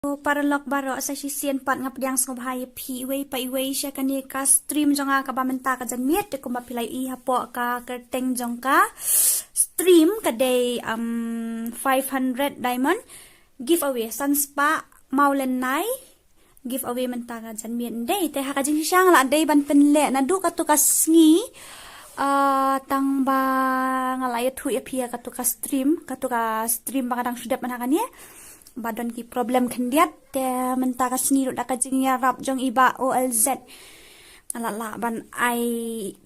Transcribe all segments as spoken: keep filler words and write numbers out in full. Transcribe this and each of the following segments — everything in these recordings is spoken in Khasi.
Paralok baroh, sa shisien pat nga pdiang sngewbha ïa phi iwei pa iwei sha kane ka stream jong nga kaba mynta ka janmiet. Te kumba phi la ïohi hapoh ka kyrteng jong ka stream ka dei, um, five hundred diamond giveaway, san spah mawlynnai giveaway mynta ka janmiet ndei. Te ha ka jingshisha nga la dei ban pynleh naduh katto ka sngi, ah, tang ba nga la ïathuh ïa phi ïa katto ka stream, katto ka stream ba ka dang shu dep mynta kane ba don ki problem khyndiat. Te mynta ka sngi ruh da ka jingïarap jong i Bah O L Z nga la lah ban ai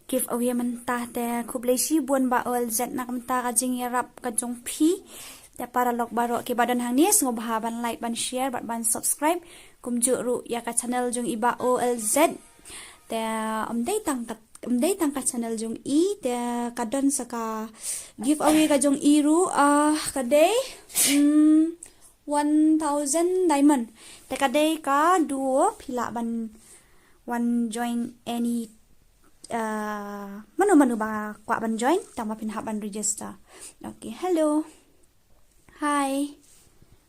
giveaway mynta. Te khublei shibun Bah O L Z na ka mynta ka jingïarap ka jong phi. Te paralok baroh kiba don hangne sngewbha ban like, ban share bad ban subscribe, kumjuh ruh ïa ka channel jong i Bah O L Z. Te ym dei tang ka, ym dei tang ka channel jong i, te ka don sa ka giveaway ka jong i ruh, ah, ka dei, mm, one thousand diamond. Te ka dei ka duo, phi lah ban wan join any, ah, mano mano ba kwah ban join, tang ba phin hap ban register. Okay, hello. Hi.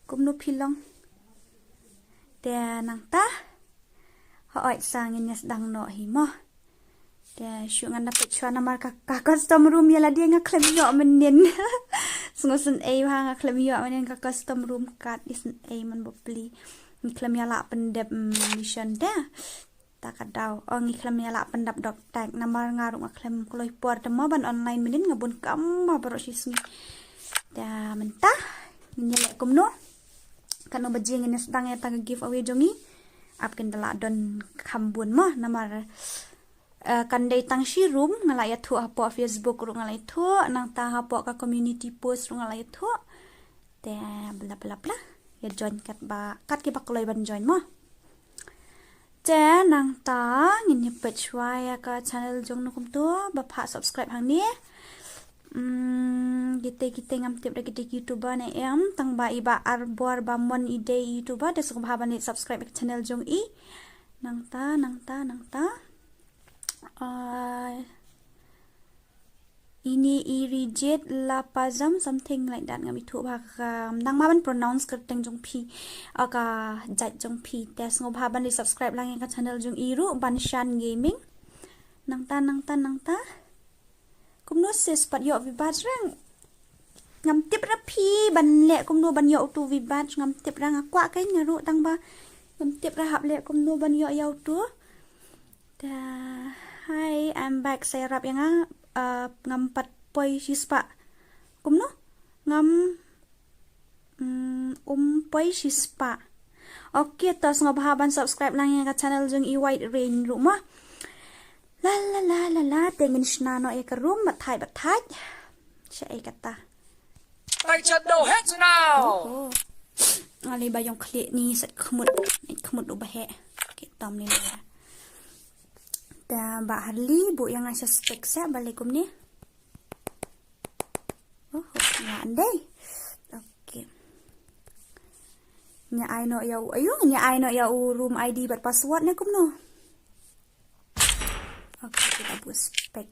Kumno phi long? Te nangta, hooid, sa ngin ïa sdang noh hi mo. Te shu ngan da peit shuwa namar ka, ka custom room ïa lade nga khlem ïoh mynnin. Sngew sngewsynei bha, nga khlem ïoh mynnin ka custom room, kat i sngewsynei man bapli. Ngi khlem ïa lah pyndep, mm, mission te. Ta ka daw, oh, ngi khlem ïa lah pyndap dok tak namar nga ruh nga khlem kloi por te mo ban online mynnin, nga bun kam ma baroh shi sngi. Te mynta ngin ïa leh kumno, katno baje ngin ïa sdang ïa ta ka giveaway jong ngi. Ap kin da lah don kham bun mo namar, eh, kan dei tang shi room, nga la ïathuh hapoh Facebook ruh nga la ïathuh, nangta hapoh ka community post ruh nga la ïathuh. Te bla bla bla. Ïa join kat ba, kat kiba kloi ban join mo. Te nangta ngin ïa peit shuwa ïa ka channel jong no kumto, ba phah subscribe hangne. Hmm, kite kite ngam tip da kite YouTuber ne em, tang ba i Bah Arbor Bamon i dei YouTuber, te sngewbha ban leit subscribe ïa ka channel jong i. Nangta, nangta, nangta. Ah, Ini i Rijit Lapazam, something like that, ngam ithuh bha ka, nang ma ban pronounce kyrteng jong phi, ah, ka jait jong phi. Te sngewbha ban leit subscribe lang ïa ka channel jong i ruh, Banshan Gaming. Nangta, nangta, nangta. Kumno sis, pat ïoh viewers rang? Ngam tip ra phi ban leh kumno ban ïoh utu viewers, ngam tip ra, nga kwah kein nga ruh tang ba ngam tip ra hap leh kumno ban ïoh ïa utu. Te, hi, I'm back, sa ïarap ïa nga, uh, ngam pat poi shispah. Kumno? Ngam, mm, ym poi shispah. Okay, to sngewbha ban subscribe lang ïa ka channel jong i White Rain ruh mo. La la la la la, te ngin shna noh ïa ka room, bad thait, bad thait. Sha ei kata. Tay chad do het now. Oh. Nga lei ba ïong khlieh ni set khmut, khmut u ba heh. Ki tam ni na. Ta Bah Harli, buh ïa nga sha spek sa, ba lei kumne. Oh, nga ndei. Okay. Nga ai noh ïa u, ayu, nga ai noh ïa u room I D bad password ne kumno. Okay, kita buh spek.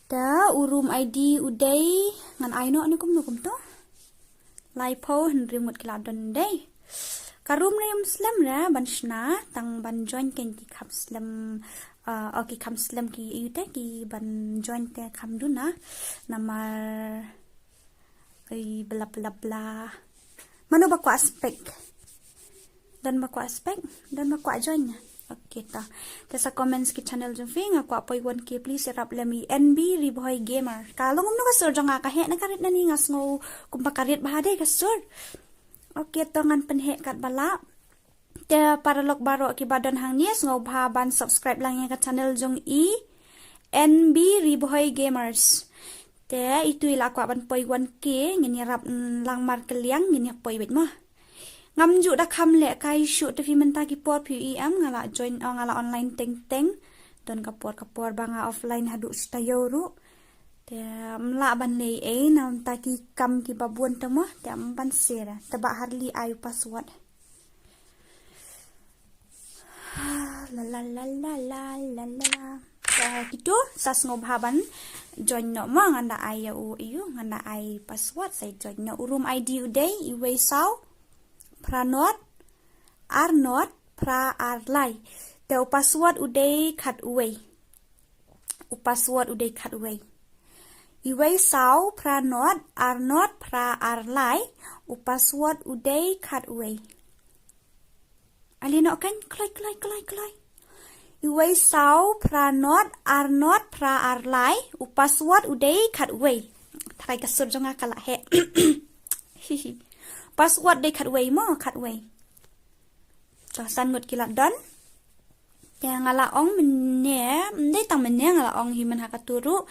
Ta u room I D u dei ngan ai noh ne kumno kumto. Laiphew hynriew ngut ki la don dei. Ka room ne ym slem re ban shna, tang ban join kein ki kham slem, uh, oh, ki kham slem ki ïu te ki ban join te kham duna. Namar, oi, bla bla bla. Mano ba kwah spek? Don ba kwah spek? Don ba kwah join? Okay, ta. Te sa comments ki channel jong phi, nga kwah poi one K, please ïarap lem i N B Ribhoi Gamer. Ka long kumno ka sur jong nga, ka heh na ka rit na ni, nga sngew kumba ka rit bha dei ka sur. Okay, to ngan pynheh kat ba lah. Te paralok baroh kiba don hangne sngewbha ban subscribe lang ïa ka channel jong i N B Ribhoi Gamers. Te itu i la kwah ban poi one K, ngin ïarap, mm, lang markylliang, ngin ïa poi beit mo. Ngam ju da kham leh kai shuh te phi mynta ki por phi i em, nga la join, oh, nga la online teng teng. Don ka por ka por ba nga offline haduh shi taïew ruh. Te ym lah ban leh ei na mynta ki kam kiba bun te mo, te ym ban share. Te Bah Harli ai u password. La la la la la la la. Te kitu sa sngewbha ban join noh mo, ngan da ai ïa u, ïa u, ngan da ai password, sa join noh. U room I D u dei iwei saw phra nod ar not phra ar lai. Te u password u dei khatwei. U password u dei khatwei. Iwei saw phra not ar not phra ar lai. U password u dei khatwei. Alino kan kloi kloi kloi kloi. Iwei saw phra not ar not phra ar lai. U password u dei khatwei. Tharai ka sur jong nga ka la heh. Hihi. Password dei khatwei mo, khatwei. Te san ngut ki la don. Te nga la ong mynne, ym dei tang mynne, nga la ong hi mynha katu ruh.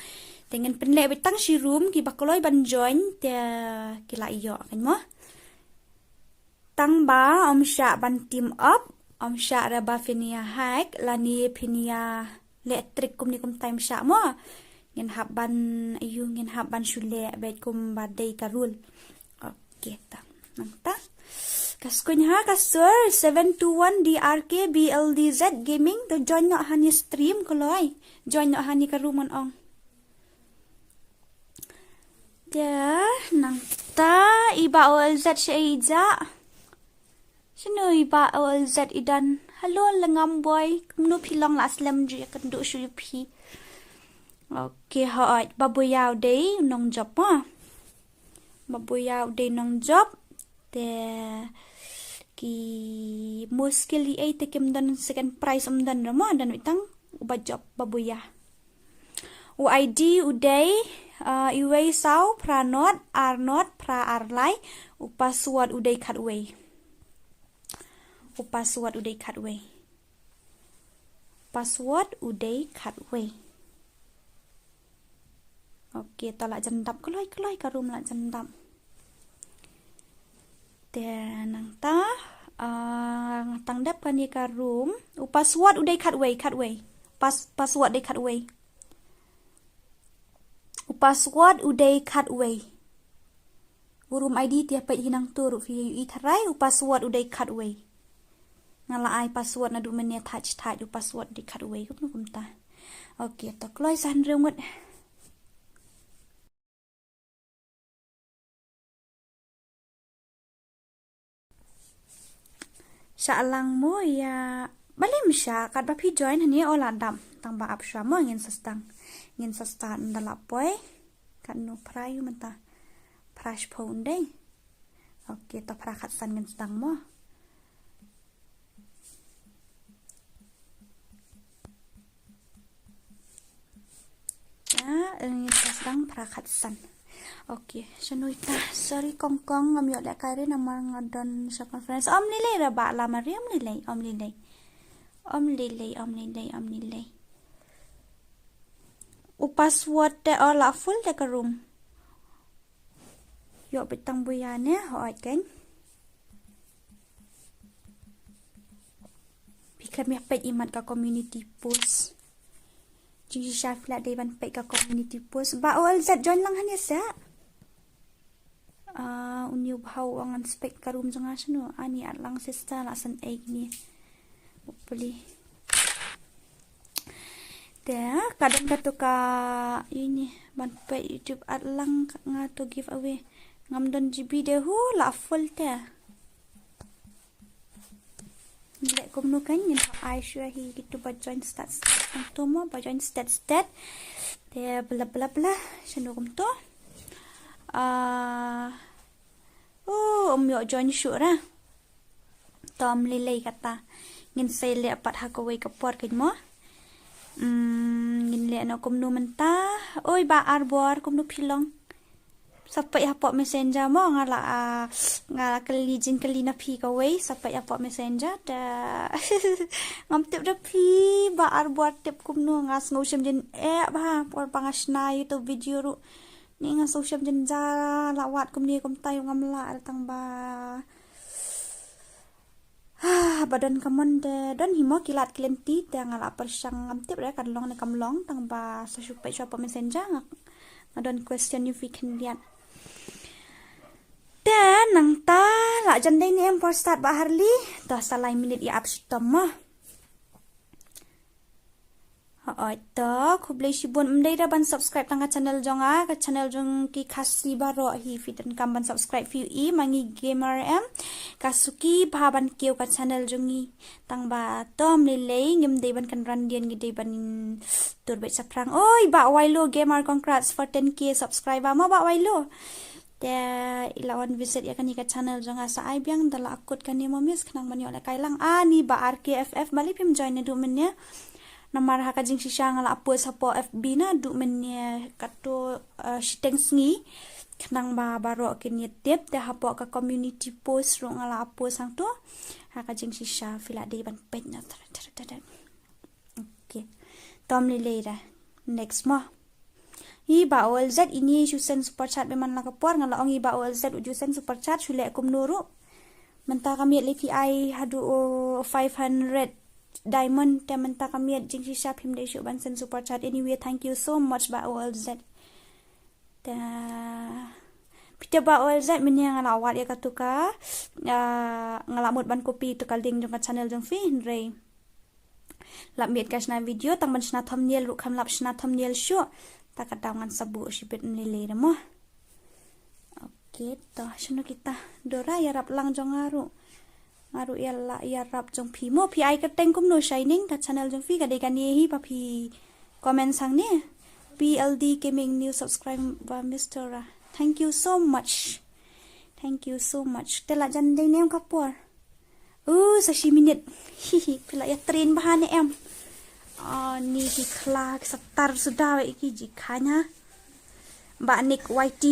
Te ngin pynleh beit tang shi room kiba kloi ban join, te ki la ïoh kan mo. Tang ba ym shah ban team up, ym shah re ba phin ïa hack, lane phin ïa leh trick kumne kumtai, ym shah mo. Ngin hap ban, aiu, ngin hap ban shu leh beit kumba dei ka rule. Okay, ta. Nangta. Ka skun ha ka sur seven two one D R K B L D Z Gaming, to join noh hani stream kloi. Join noh hani ka room ngan ong. Te nangta i Bah O L Z sha i ja. Shano i Bah O L Z i don? Hello Lengam boy. Kumno phi long, la slem ju ïakynduh shuh ïa phi. Okay, hooid, Babuya u dei nongjop mo. Babuya u dei nongjop. Te ki muskil hi ei te kim don second prize, ym don re mo, don wei tang uba jop, Babuya. U I D u dei, uh, iwei saw phra not ar not phra ar lai. U password u dei khatwei. U password u dei khatwei. Password u dei khatwei. Okay, ta la jan dap kloi kloi, ka room la jan dap. Te nangta, ah, nga tang dep kane ka room. U password u dei khatwei, khatwei. Pas-, password dei khatwei. U password u dei khatwei. U room I D te peit hi nangtu ruh phi ïohi tharai, u password u dei khatwei. Nga la ai password naduh mynne, thait thait, u password dei khatwei, kumno kumta. Okay, to kloi sa hynriew ngut. Shah lang mo ïa, balei ym shah, katba phi join hangne, o la dam, tang ba ap shwa mo, ngin sa sdang. Ngin sa start ynda la poi. Katno phra ïu mynta? Phra shiphew ym dei. Okay, to phra khatsan ngin sdang mo. Ah, ngin sa sdang phra khatsan. Okay, shano ita? Sorry Kongkong, ngam ïoh lehkai re namar nga don sha conference. Ym lei lei re Bah Lamari, ym lei lei, ym lei lei. Ym lei lei, ym lei lei, ym lei lei. U password te o la full te ka room. Ïoh beit tang Buya ne, hooid keiñ. Phi khlem ïa peit imat ka community post. Jingshisha phi la dei ban peit ka community post. Bah O L Z join lang hangne seh. Ah, une u bha u ong ngan spek ka room jong nga shano. Ani at lang sister, la san ei kine. Hopefully. Te ka don kato ka ini ban peit YouTube at lang, nga to giveaway. Ngam don G B de, hu la full te. Leh kumno keiñ, ngin ai shuwa hi kito ba join stat stat. Nangto mo ba join stat stat. Te bla bla bla. Shano kumto. Ah, oh, ym ïoh join shuh ra. To ym lei lei kata. Ngin sa leh pat ha kawei ka por keiñ mo. Hmm, ngin leh noh kumno mynta. Oi Bah Arbor, kumno phi long? Sa peit hapoh Messenger mo, nga la, ah, nga la kylli jingkylli na phi kawei, sa peit hapoh Messenger da. Ngam tip da phi, Bah Arbor tip kumno, nga sngew shem jin eh bha, por ba nga shna ïa uto video ruh. Ni nga sngew shem jin ja, la wad kumne kumta ïa u ngam lah tang ba. Ah, ba don ka mon de, don hi mo ki lad ki lynti te nga la pyrshang, ngam tip re kan long ne kam long, tang ba sa shu peit shuwa hapoh Messenger nga, nga don question ïa phi khyndiat. Te nangta la jan dei ne em por start Bah Harli, to sa lai minit ïa ap shitom mo. Oi to, khublei shibun. Ym dei da ban subscribe tang ka channel jong nga, ka channel jong ki Khasi baroh hi phi donkam ban subscribe phi ïohi ma ngi gamer em. Ka suki bha ban kiew ka channel jong ngi. Tang ba to ym lei lei, ngim dei ban kynran dien, ngi dei ban tur beit shaphrang. Oi, Bah Wailo Gamer, congrats for ten K subscriber mo Bah Wailo. Te i la wan visit ïa kane ka channel jong nga, sa ai biang da la kut kane mo miss, khnang ban ïoh lehkai lang. Ani Bah R K F F, balei phim join naduh mynne? Namar ha ka jingshisha nga la post hapoh F B naduh mynne katto, eh, shiteng sngi. Khnang ba baroh kin ïa tip, te hapoh ka community post ruh nga la post hangto. Ha ka jingshisha phi la dei ban peit na. Okay. To ym lei lei da. Next mo. I Bah O L Z, ini shu send super chat ba man la ka por, nga la ong i Bah O L Z u ju send super chat, shu leh kumno ruh. Mynta ka miet lei phi ai haduh, oh, five hundred diamond, te mynta ka miet jingshisha phim dei shuh ban send super chat. Anyway, thank you so much Bah O L Z. Te phi tip Bah O L Z, mynne nga la wad ïa katu ka, ah, nga la mut ban copy tu ka link jong ka channel jong phi, hynrei lap miet ka shna video, tang ban shna thumbnail ruh kham lap shna thumbnail shuh. Ta ka daw ngan sa buh shibit, ym lei lei da mo. Okay, to shano kita? Dora, ïarap lang jong nga ruh. Nga ruh ïa la ïarap jong phi mo. Phi ai kyrteng kumno Shining, ka channel jong phi ka dei kane hi ba phi comment hangne. P L D Gaming new subscriber, Miss Dora. Thank you so much. Thank you so much. Te la jan dei ne em ka por? Uh, sa shi minit. Hihi, phi la ïa train bha ne em? Oh, ni ki khla ki satar suda wa iki ji khanya. Bah Nick Y T.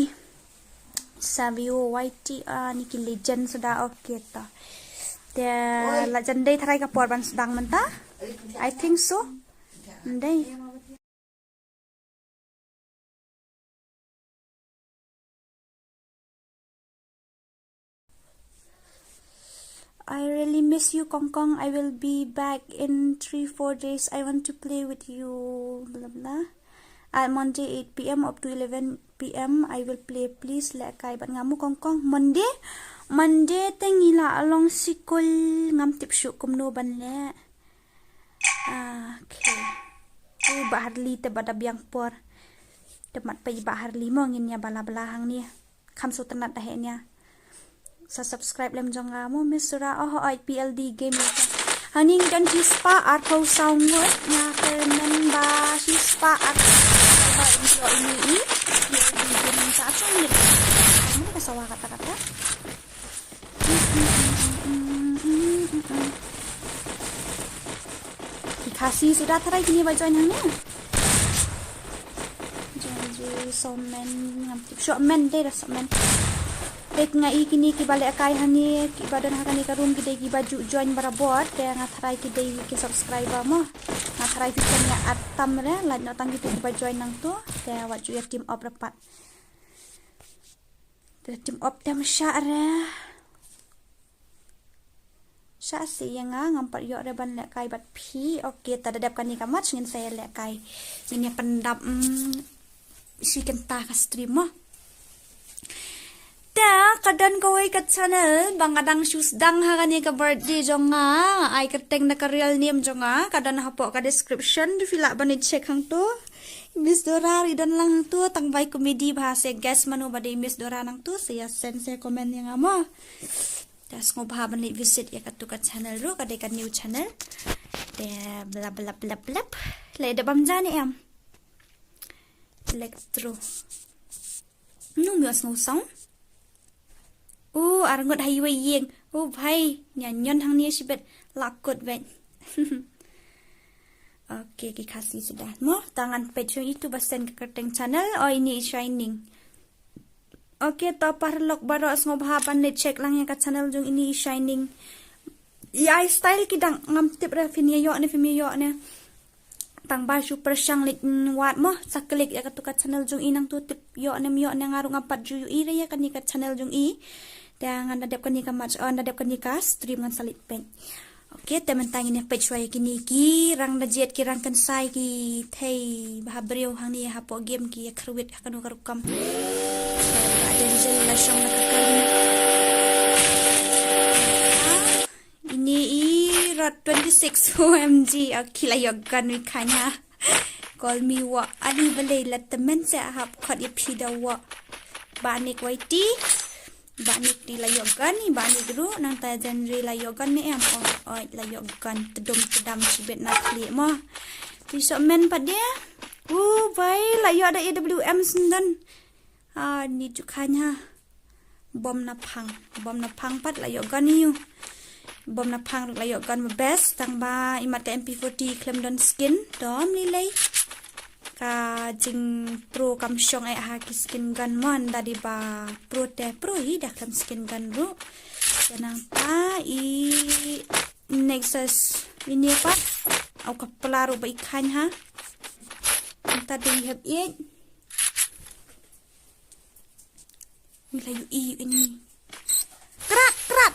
Savio Y T, ah, ni ki legend suda, okay to. Te la jan dei tharai ka por ban sdang mynta? I think so. Dei. I really miss you, Kong Kong. I will be back in three, four days. I want to play with you. Blah, blah. At Monday, eight P M up to eleven P M, I will play. Please lehkai bad nga mo, Kong Kong. Monday? Monday te ngi la long sikul, ngam tip shuh kumno ban leh. Ah, okay. U Bah Harli te ba da biang por. Te mat pa i Bah Harli mo, ngin ïa bala bala hangne. Kham sngewtynnat da heh nia. Sa subscribe lem jong nga mo Miss Sura, oh, oh, P L D Gaming. Hangne ngi don shispah arphew saw ngut, nga kyrmen ba shispah arphew saw ngut ba in ïoh ïa ini i P L D Gaming ta, ato ngi. Mano ka sawa kata kata? Ki Khasi suda tharai kine ba join hangne. Join ji Somen, ngam tip. Somen dei da Somen. Dei nga i kine kiba lehkai hangne, kiba don ha kane ka room ki dei kiba ju join barabor, te nga tharai ki dei ki subscriber mo. Nga tharai ki ken ïa atam re, lait noh tang kito kiba join nangto, te wat ju ïa team up re pat. Te team up te ma shah re. Shah se ïa nga, ngam pat ïoh re ban lehkai bad phi. Okay, ta da dep kane ka match ngin sa ïa lehkai. Ngin ïa pyndap, mm, shi kynta ka stream mo. Te ka don kawei ka channel ba nga dang shu sdang ha kane ka birthday jong nga. Ai kyrteng da ka real name jong nga, ka don hapoh ka description, phi lah ban ïa check hangto. Miss Dora ruh i don lang hangto, tang bai comedy bha, se guess mano ba dei Miss Dora nangto, se ïa send, se comment ïa nga mo. Te sngewbha ban leit visit ïa katu ka channel ruh, ka dei ka new channel. Te bla bla bla bla. Leit da bam ja ne em? Electro. Nu mi sngew sound. U, arngut ha iwei ïing. U bhai, nia ñion hangne shibit, la kut beit. Okay, ki Khasi suda. Mo, ta ngan peit shuh itu ba send ka kyrteng channel, oh ini i Shining. Okay, to paralok baroh sngewbha ban leit check lang ïa ka channel jong ini i Shining. Ïa i style ki dang ngam tip re phin ïa ïoh ne phim ïa ïoh ne. Tang ba shu pyrshang leit, mm, wad mo, sa klik ïa katu ka channel jong i nangto tip ïoh ne ym ïoh ne, nga ruh ngam pat ju ïohi re ïa kane ka channel jong i. Te ngan da dep kane ka match, oh, ngan da dep kane ka stream ngan sa leit peit. Okay, te mynta ngin ïa peit shuwa ïa kine ki rang da jied, ki rang kynsai, ki thei bha briew hangne hapoh game, ki ïa kyrwit ha kano ka rukom. Danger la shong na ka kali. Ini i Rot twenty-six O M G. Okay, la ïoh gun wi khanya. Call me wa ani balei la temen se hap khot ïa phi da wa. Ba nik waiti. Ba nik ti la ïoh gan ni ba nik ru nang ta jan ri la ïoh gan ni em oh oi la ïoh gan tedum tedam sibet na kli mo. Ti so men pat dia. U bai la ïoh da A W M sendon. Ah, ni ju khan ha. Bom na phang. Bom na phang pat la ïoh gan yu. Bom na phang la ïoh gan best tang ba imat ka M P forty klem don skin. Dom li lei. Ka jing pro kam shong eh ha ki skin gun mon da di ba pro te pro hi da klem skin gun ru. Janang ta i Nexus ini pat. Au ka pla ru ba i khan ha. Ta di heb i. Mila yu i yu ini. Krat krat.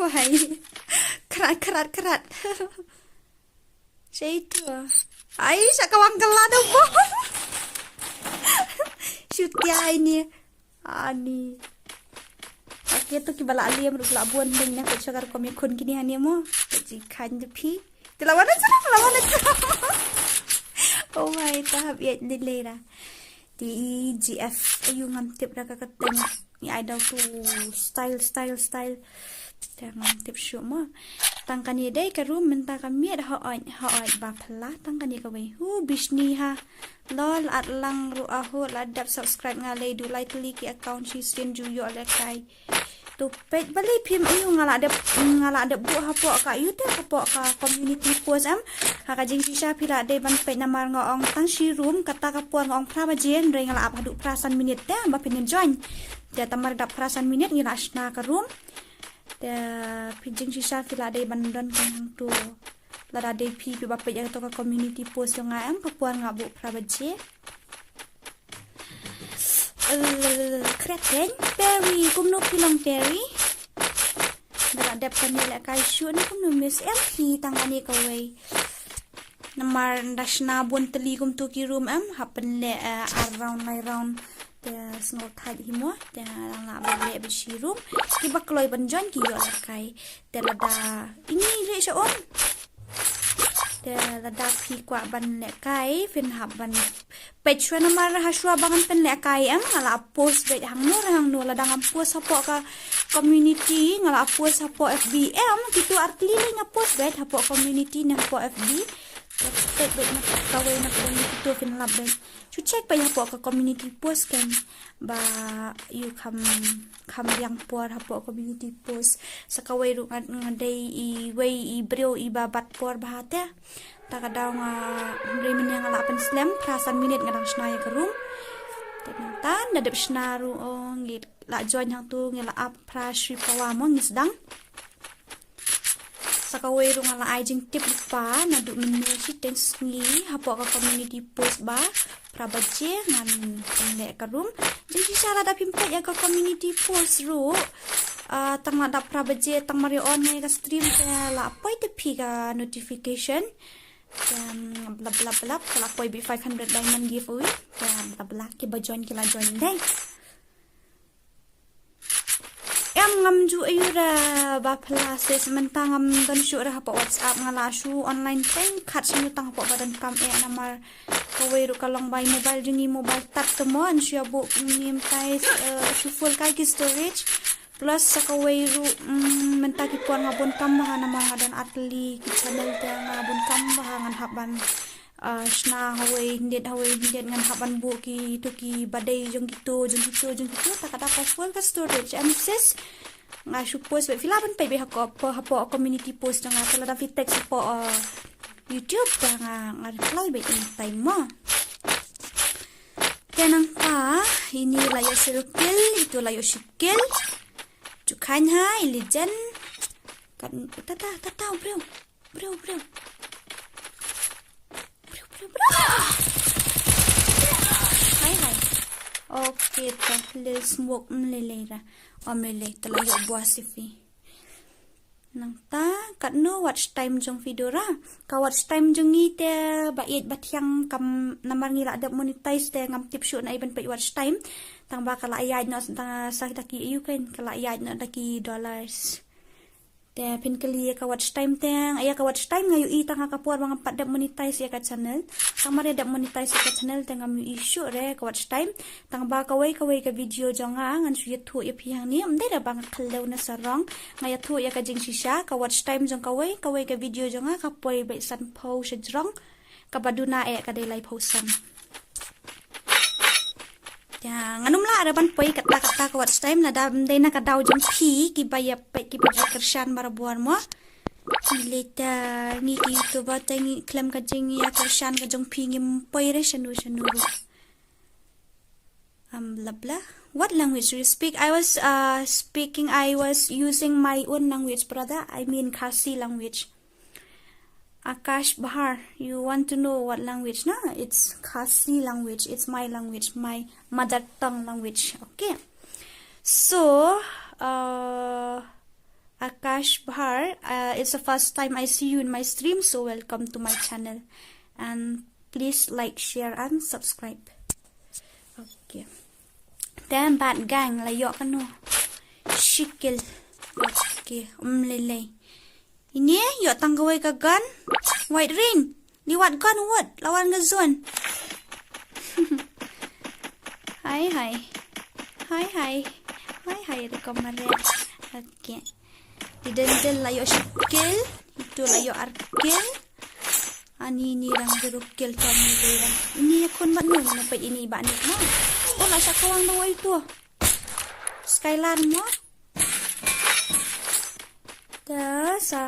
Wai. Krat krat krat. Seitu. Ai sa kawang kelada bo. Shutia ini. Ani. Oke tu ki bala alim ruk la buan ding na kut shakar kom yakun kini hani mo. Ji khan de phi. Ti lawan aja, lawan aja. Oh my, ta hab ya ni lera. Ti G F ayu ngam tip da ka kateng. Ni ai dau tu style style style. Te ngam tip shu mo. Tang kani dei ka room mynta ka miet ha oi ha oi ba phala tang kani ka wei. Hu bishni ha. Lol at lang ru ahu la dap subscribe nga lei du lai tli ki account shi sin ju yo le kai. Tu page bali phim ayu nga la dep nga la dep bu hapoh ka yu te hapoh ka community post em. Ha ka jing shisha phi la dei ban page namar nga ong tang shi room kata ka por nga ong phra baje hynrei nga la ap haduh phra san minit te ba phin join. Te tamar dap phra san minit ngi la shna ka room. Te phi jing shisha phi la dei ban don ka hang tu. Lada dei phi phi ba peit ïa kato ka community post jong nga em ka por nga buh phra baje. Kreteng Perry kumno phi long Perry. Da la dep kane lehkai shuh ne kumno miss em phi tang kane kawei. Namar nda shna bun tylli kumtu ki room em hap pynleh ar round lai round. Te sngew thait hi mo te lang la ba leh ba shi room. Ki ba kloi ban join ki ïoh lehkai. Te lada ini leh sha um. Te lada phi kwah ban lehkai phin hap ban peit shwa namar ha shwa ba ngan pynlehkai em nga la post beit hangno re hangno lada ngam post hapoh ka community nga la post hapoh F B em kitu artylli lei nga post beit hapoh community ne hapoh F B. Peit beit na kawei na kawei kitu phin lap beit. Shu check beit hapoh ka community post kan ba yu kham kham biang por hapoh community post. Sa kawei ruh nga dei i wei i briew i ba bat por bha te. Ta ka daw nga hynrei mynne nga la pynslem phra san minit nga dang shna ïa ka room. Te nangta na dep shna ruh ngi la join hangtu ngi la ap phra shri pawa mo ngi sdang. Sa kawei ruh nga la ai jingtip lypa naduh mynne shiteng sngi hapoh ka community post ba phra baje ngan pynleh ka room. Jingshisha lada phim peit ïa ka community post ruh tang lada phra baje tang mar ïa on nga ïa ka stream te la poi te phi ka notification. Te bla bla bla ka la poi beit five hundred diamond giveaway. Te bla bla ki ba join ki la join dei. Em ngam ju ayu ra ba phala sis mynta ngam don shuh ra hapoh WhatsApp nga la shu online teng khat shu tang hapoh ba don kam eh namar kawei ruh ka long bai mobile jong i mobile tat te mo an shu ïa buh nim tai shu full kai ki storage plus sa kawei ruh mynta ki por nga bun kam bha namar nga don artylli ki channel te nga bun kam bha ngan hap ban shna hawei hyndet hawei hyndet ngan hap ban buh kitu ki ba dei jong kitu jong kitu jong kitu ta ka da ka full ka storage em sis. Nga shu post beit phi lah ban peit beit hapoh hapoh community post jong nga te lada phi text hapoh YouTube te nga nga reply beit anytime mo. Te nangta ini la ïoh shi kill itu la ïoh shi kill. Ju khan ha i legend. Kan tata tata briew. Briew, briew. Briew, briew, briew. Hai, hai. Okay, ta lel smoke mlele ra. O mlele, ta la ïoh bua sifi. Nangta, katno watch time jong video ra. Ka watch time jong ngi te ba ïeit ba thiang kam namar ngi la dep monetize te ngam tip shuh na i ban peit watch time. Tang ba ka la ïaid noh tang sa kita ki ayu kan ka la ïaid noh da ki dollars. Te phin kylli ïa ka watch time te, ïa ka watch time nga ïohi tang ha ka por ba ngam pat dep monetize ïa ka channel. Tang mar ïa dep monetize ïa ka channel te ngam ïohi shuh re ka watch time. Tang ba kawei kawei ka video jong nga ngan shu ïathuh ïa phi hangne, ym dei re ba nga khlem na sarong. Nga ïathuh ïa ka jingshisha, ka watch time jong kawei kawei ka video jong nga ka poi beit sanphew shajrong. Kaba duna eh ka dei laiphew san. Te ngan ym lah re ban poi katta katta ka watch time, lada ym dei na ka daw jong phi kiba ïa peit, kiba ïa kyrshan barabor mo. Lada ngi ki YouTuber te ngi khlem ka jingïakyrshan ka jong phi ngim poi re shano shano ruh. Um, blah, blah. What language do you speak? I was, uh, speaking, I was using my own language, brother. I mean Khasi language. Akash Bahar, you want to know what language? No, it's Khasi language. It's my language, my mother tongue language. Okay. So, uh, Akash Bahar, uh, it's the first time I see you in my stream, so welcome to my channel. And please like, share, and subscribe. Okay. Te Bat Gang la ïoh kano? Shi kill. Okay, um lei lei. Ini ïoh tang kawei ka gun. White Rain. Liwat gun wut, lawan ka zone. Hai hai. Hai hai. Hai hai, te kumare. Okay. Di Denzel la ïoh shi kill. Itu la ïoh ar kill. Ani ini dang zero kill, to ni dei dang. Ini ïa khun bad nu, na peit ini bad ni. No. Oh, la sa kawang da wai tu. Skylar mo. Te sa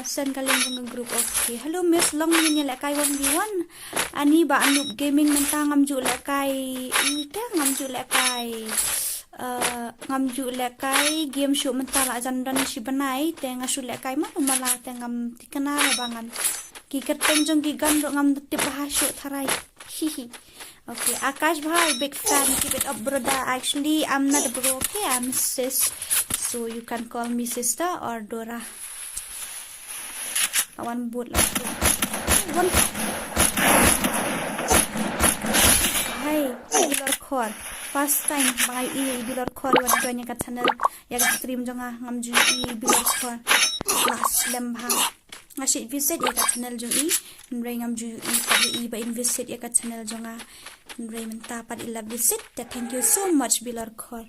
send ka link jong ka group. Okay. Hello Miss Long, ngin ïa lehkai one v one. Ani ba Anub Gaming mynta ngam ju lehkai. Ui te ngam ju lehkai. Uh, ngam ju lehkai game shuh mynta la jan don shi bnai te nga shu lehkai ma mala te ngam tikna ba ngan. Ki kyrteng jong ki gun ruh ngam tip bha shuh tharai. Hihi. Okay, Akash Bhai, big fan. Keep it up, brother. Actually, I'm not a bro, okay? I'm sis. So you can call me sister or Dora. Lawan bot, lawan bot. One. Hai, Bilor Khor. First time ba nga ïohi Bilor Khor wan join ïa ka channel, ïa ka stream jong nga, ngam ju ïohi Bilor Khor. Last lem bha. Nga shu visit ïa ka channel jong i, hynrei ngam ju ïohi pat ïa i ba in visit ïa ka channel jong nga. Hynrei mynta pat i la visit, te thank you so much Bilor Khor.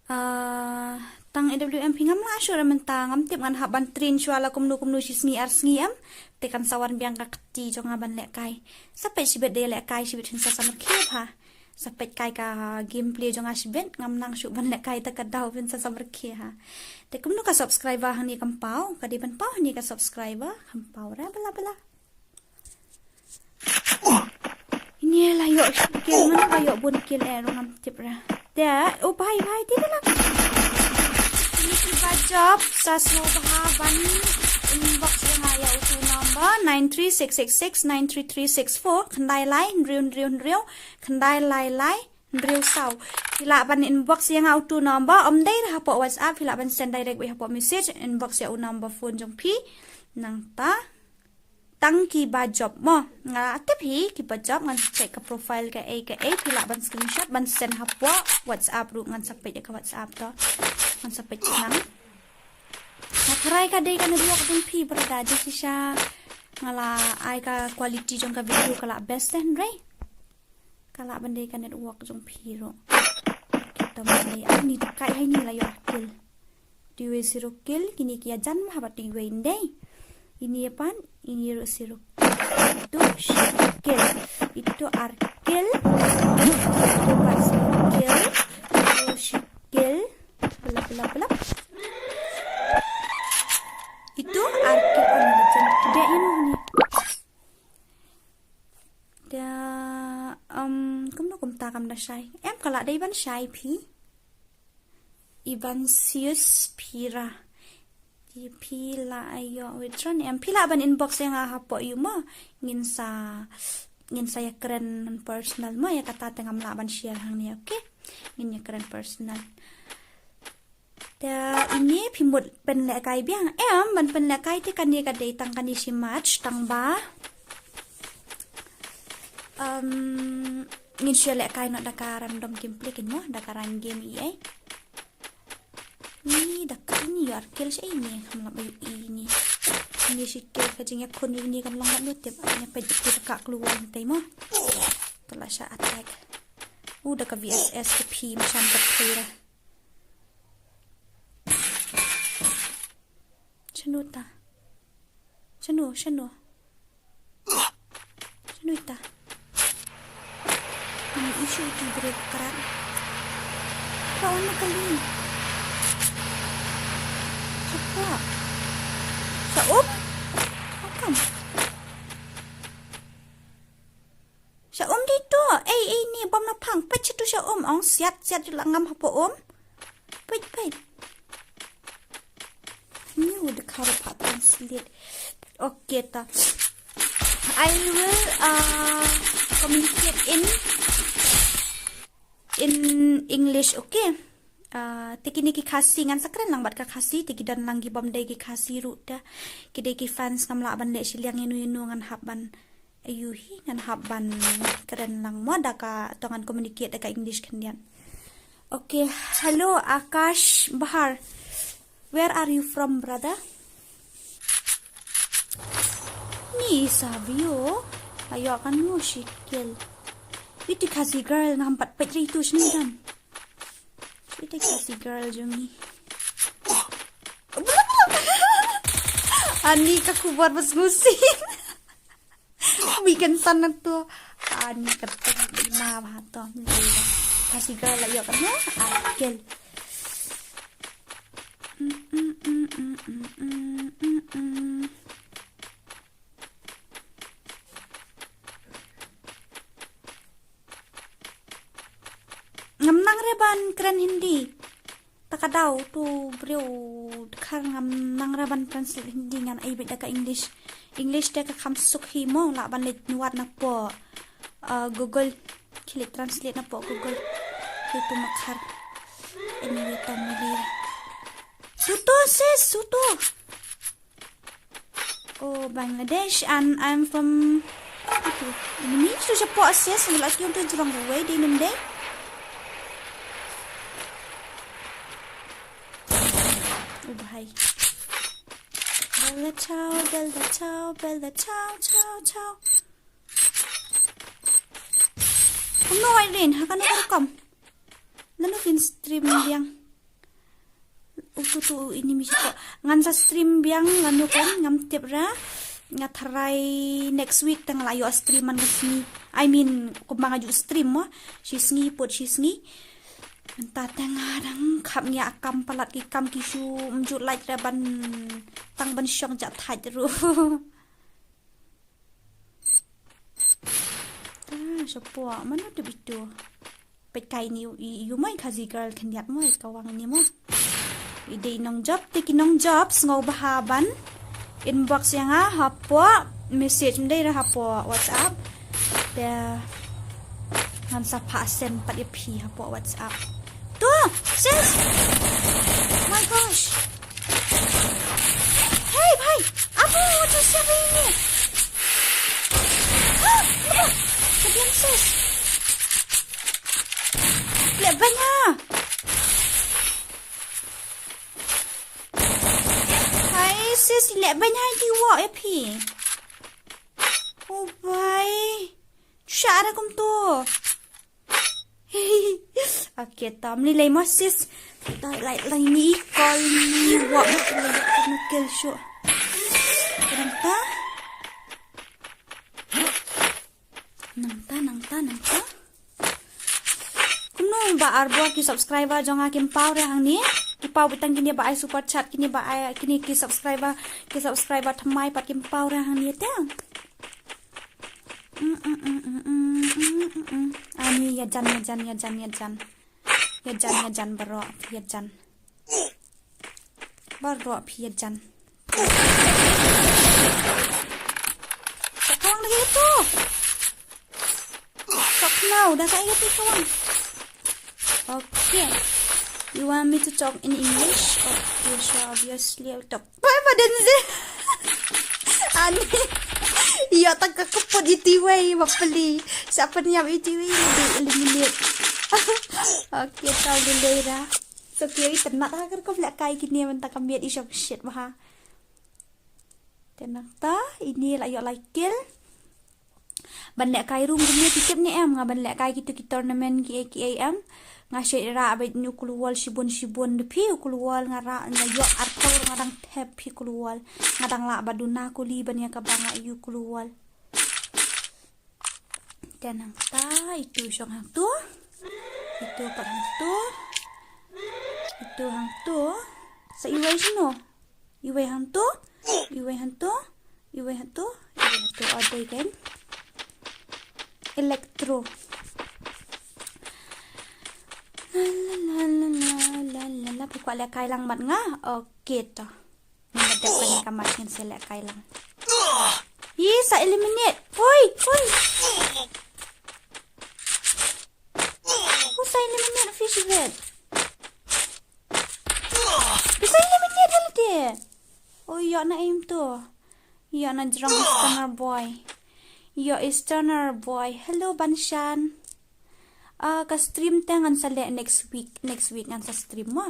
Ah, tang A W M phi ngam lah shuh re mynta, ngam tip ngan hap ban train shuwa la kumno kumno shi sngi ar sngi em. Te kan sa wan biang ka kti jong nga ban lehkai. Sa peit shibit de lehkai shibit phin sa samrkhie bha. Sa peit kai ka gameplay jong nga shibit, ngam nang shuh ban lehkai ta ka daw phin sa samrkhie ha. Te kumno ka subscriber hangne kam paw, ka dei ban paw hangne ka subscriber, kam paw re bala bala. Ini la ïoh kill, mana ba ïoh bun kill eh, ruh ngam tip re. Te, oh bhai bhai, te la. Ini kiba jop, sa sngewbha ban inbox ïa nga ïa utu number nine three six six six nine three three six four, khyndai lai hynriew hynriew hynriew, khyndai lai lai hynriew saw. Phi lah ban inbox ïa nga utu number, ym dei re hapoh WhatsApp, phi lah ban send direct beit hapoh message, inbox ïa u number phone jong phi. Nangta tang kiba jop mo. Nga tip hi kiba jop, ngan check ka profile kaei kaei, phi lah ban screenshot ban send hapoh WhatsApp ruh, ngan sa peit ïa ka WhatsApp to. Ngan sa peit nang. Nga tharai ka dei ka network jong phi brother, jingshisha nga la ai ka quality jong ka video ka la best te hynrei ka lah ban dei ka network jong phi ruh. Kita ma dei, ah, ini da kai hai, ini la ïoh kill. Te wei zero kill, kine ki ïa jan ma haba te wei ndei. Ini ïa pan, ini ruh zero kill. Itu shi kill. Itu ar kill. Itu pat zero kill. Itu shi kill. Belap belap belap. Itu ar kill, ah, ini jan. Dei ini. Da, um, kumno kumta kam da shai. Em ka lah dei ban shai phi. Iban sius pira. Di phi lah ayo withdraw ni em, phi lah ban inbox ïa nga hapoh ïu mo. Ngin sa, ngin sa ïa kren personal mo, ïa kata te ngam lah ban share hangne, okay? Ngin ïa kren personal. Te ini phi mut pynlehkai biang em, ban pynlehkai te kane ka dei tang kane shi match tang ba, um, ngin shu lehkai noh da ka random gameplay kin mo, da ka random game ei ei. Ni da ka, Ïa kill sha ine, kam lah ba ïohi ine. Ine shi kill ka jingïakhun ïa ine kan long bad lut tip. Ine peit ïa ka klur wan te mo. Ka la shah attack. U da ka V S S ka phi ma sham ka phi ra. Shano ta? Shano, shano? Shano ita? Ani issue iti brek karat. Ka wan na kali. Sha kwah. Sha um? How come? Sha um dei to. Ei, ei, ni bom na phang. Peit sha tu sha um. Ong siat, siat ju la ngam hapoh um. Peit, peit. Ni u dkhar pat translate. Okay ta. I will, uh, communicate in, in English, okay? Uh, te kine ki Khasi ngan sa kren lang bad ka Khasi, te ki don lang ki bym dei ki Khasi ruh te. Ki dei ki fans, ngam lah ban leh shiliang ïano ïano, ngan hap ban, ayu hi, ngan hap ban kren lang mo da ka, to ngan communicate da ka English khyndiat. Okay, hello Akash Bahar. Where are you from, brother? Ni Savio. Ayo kan nu shi kill. Iti Khasi girl ngam pat peit ri tu sini dan. Iti Khasi girl jong ngi. Ani ka khubor bas ngusin. Wi kan san na tu. Ani ka teng ma ba to. Khasi girl la ïoh kan na. Akel. Ngam nang re ban kren Hindi. Ta ka daw tu briew dkhar ngam nang re ban translate Hindi, ngan ai beit da ka English. English te ka kham suk hi mo, lah ban leit nuwat na po, uh, Google. Khie leit translate na po Google. Khie tu makhar. Anyway, tam ni le. Suto sis, suto. Oh, Bangladesh, and I'm from, ito, ini tu siya po sis, wala ki yung tu jurang ruway, di nung day. Oh, bahay. Bella chow, bella chow, bella chow, chow, chow. Kumno wai rin, hakan no kam. Lano fin stream biang. Utu tu ini mi ko. Ngan sa stream biang lano kan ngam tip ra. Nga tharai next week tang la ïoh stream man ka sngi. I mean, kumba nga ju stream mo. Shi sngi put shi sngi. Mynta tang nga dang khap ngi ïa kam palat ki kam ki shu mjut lait ra ban tang ban shong ja thait ruh. Ta shapoh mano te bitu. Peit kai ni i yu mai Khasi girl khyndiat mai ka wang ni mo. I dei nong job te ki nong job sngewbha ban inbox ïa nga hapoh message, ym dei ra hapoh WhatsApp. Te ngan sa phah send pat ïa phi hapoh WhatsApp. To, sis. My gosh. Hey bhai, abu tu siapa ini? Ah, apa? Kediam sis. Lek banya. Hai sis, lek banya di wok ya phi. Oh bhai. Sha ada kum tu. Okay, tam li lai mo sis. Ta lai lai ni call ni wa mo lai mo kel shu. Nang ta. Nang ta, nang ta, nang ta. Kumno ba arbor ki subscriber jong nga kim paw re hangne. Ki paw bitang kine ba ai super chat, kine ba ai kine ki subscriber, ki subscriber thymmai pat kim paw re hangne te. Ani ïa jan, ïa jan, ïa jan, ïa jan. Ïa jan, ïa jan baroh, ïa jan. Baroh phi ïa jan. Sa kawang lagi tu. Sa kenau, dah tak ïa tu kawang. Okay. You want me to talk in English? Okay, sure, obviously I will talk. Bye, Madenzi. Ani. Ïa ta ka keput iti wei, bapeli. Siapa ni yang iti wei, di eliminate. Okay, tau dulu dah. So ki ïa i tynat ha ka rukom lehkai kine mynta ka miet i shong shit bha. Te nangta ine la ïoh lai kill. Ban lehkai rum kumne ki tip ne em nga ban lehkai kitu ki tournament ki A K A M. Nga shet rah bad ine u Cruel shibun shibun da phi u Cruel nga rah nga ïoh arphew nga dang thep phi Cruel. Nga dang lah ba duna kuli ban ïa kaba nga ïa u Cruel. Te nangta itu shong hangtu. Itu pat hangtu. Itu hangtu. Sa iwei shano? Iwei hangtu. Iwei hangtu. Iwei hangtu. Iwei hangtu. Ode again. Electro. La la la la la la la. Phi kwah lehkai lang bad nga. Okay to. Ngan dep kane ka mic ngin sa lehkai lang. Ih, sa eliminate. Oi, oi. Ko sa eliminate fish vet. Ko sa eliminate hala te. Oh, ïoh na aim tu. Ïoh na jrong Easterner boy. Ïoh Easterner boy. Hello Banshan. Ah, ka stream te ngan sa leh next week, next week ngan sa stream mo.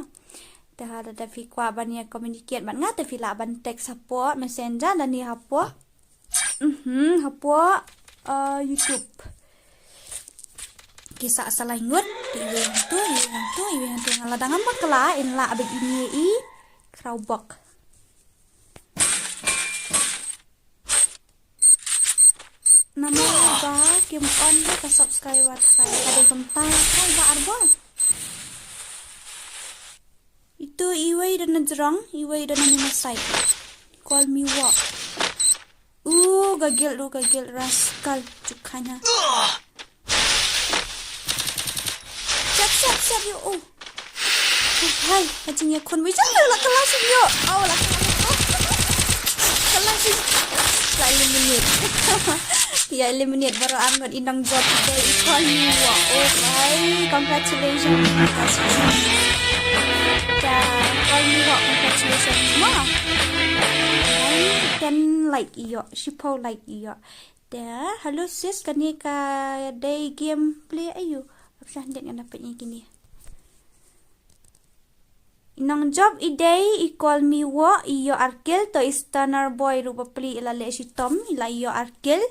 Te ha da phi kwah ban ïa communicate bad nga te phi lah ban text hapoh Messenger lane hapoh. Mhm, hapoh ah, YouTube. Ki sa sa lai ngut, iwei hangtu, iwei hangtu, iwei hangtu nga la dang ngam bakla in lah bad ine i Crowbog. Namar ba kim on da ka subscriber trai ka dei kumta trai ba arbor. Itu iwei da na jrong, iwei da na mina side. Call me what? Uh, gagil du gagil rascal. Cukhanya. Siap siap siap yo. Oh. Hai, ka jingïakhun. Wei jang la kelas yo. Oh, la kelas. Kelas. La eliminate. Ïa eliminate baroh arngut i nongjop i dei i Call me what. Oh, hai, congratulations. Call me what, congratulations. Ma. Hai, ten like ïoh, shiphew like ïoh. Te, hello sis, kane ka dei game play aïu? Option dei nga dapat ni kini. I nongjop i dei i Call me what, i ïoh ar kill, to i Stunner boy ruh bapli i la leh shitom, i la ïoh ar kill,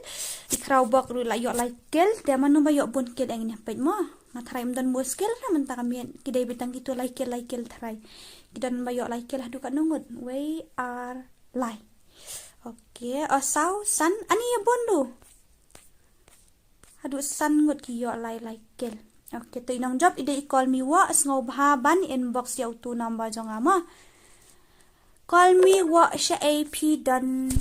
i Crowbog ruh i la ïoh lai kill, te mano ba ïoh bun kill eng ne peit mo. Nga tharai ym don bun kill ra mynta ka miet, ki dei beit tang kitu lai kill, lai kill tharai. Ki don ba ïoh lai kill haduh katno ngut, wei ar lai. Okay, o saw, san, ani ïa bun du. Haduh san ngut ki ïoh lai lai kill. Okay, to i nongjop i dei i Call me what, sngewbha ban inbox ïa utu number jong nga mo. Call me what sha A P don.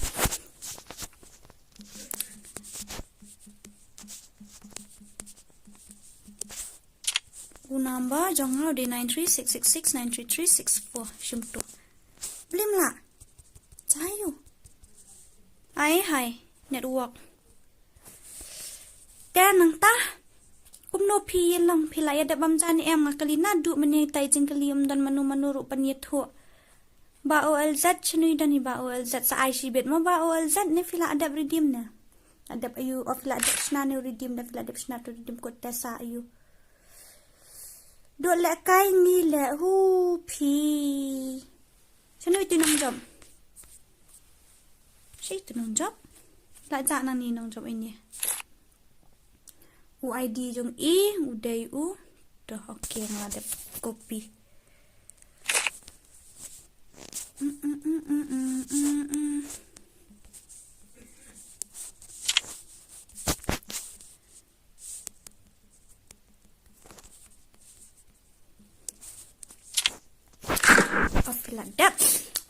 U number jong nga u dei nine three six six six nine three three six four. Shim tu. Blim la. Jayu. Ai hai. Network. Te nangta. Kumno phi ïa long phi la ïa dep bam jan em nga kali naduh mynne tai jingkali ym don mano mano ruh ban ïathuh. Ba O L Z shano i don i ba O L Z sa ai shibit mo ba O L Z ne phi la dep redeem ne. Adep ayu o phi la dep shna ne redeem da phi la dep shna tu redeem kot te sa ayu. Dok lehkai ngi leh hu phi. Shano itu nongjop? Shi itu nongjop? La jah nangne nongjop ini. U I D jong i u dei u. Doh, okay, nga la dep copy. Mm, mm, mm. O phi la dep.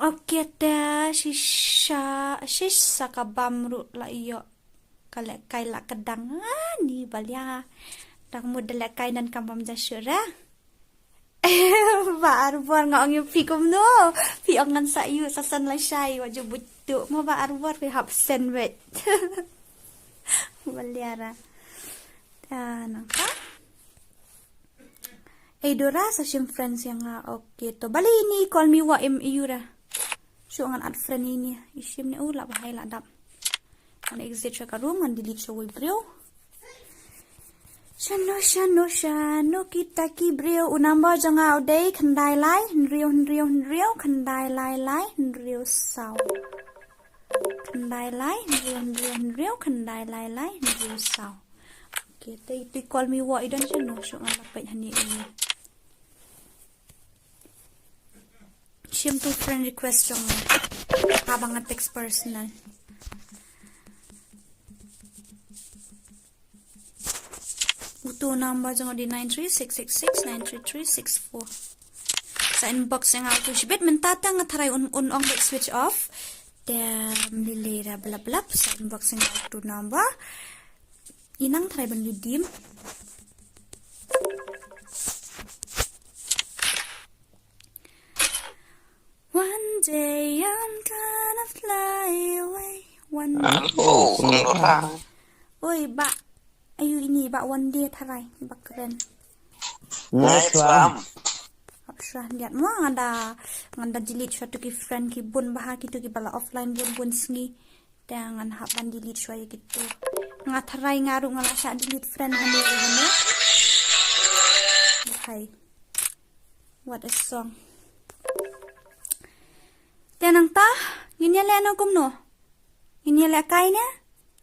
Okay te shisha shisha ka bam ruh la ïoh. Ka lehkai la ka dang ani balia. Dang mut da lehkai nan kam bam ja shuh ra. Ba Arbor nga ong ïa phi kumno. Phi ong ngan sa ïoh sa san la shai wa ju butuh mo ba Arbor phi hap sen wet. Balia ra. Ta nangta. Ei dora sa shim friends ïa nga. Okay to bali ni Call me what em iura. Shu ngan add friend ini. Ishim ne u la bahai la dap. Ngan exit sha ka room ngan delete sha wei briew. Shano, shano, shano kita ki briew. U number jong nga u dei khyndai lai hynriew hynriew hynriew khyndai lai lai hynriew saw. Khyndai lai hynriew hynriew hynriew khyndai lai lai hynriew saw. Okay, te i call me wa i don shano, shu nga la peit hani ini. Shim tu friend request jong nga. Haba nga text personal. Utu number jong di nine three six six six nine three three six four. Sa inbox nga utu shibit mynta ta nga tharai un, un ong bad switch off. Te mlilera blap blap sa inbox nga utu number. Inang tharai ban redeem. One day I'm gonna fly away. One day. Oh, Oi, ba. Ayu ini ba one day tharai ba kren. Next one. Hap shuwa liat mo ngada, ngada delete shuwa tu ki friend ki bun baha ki tu ki bala offline bun bun sngi. Te ngan hap ban delete shuwa ya ki tu. Nga tharai nga ruh nga la sha delete friend hane hane. Hai. What a song. Te nangta, ngin ïa leh no kumno? Ngin ïa leh kai ne?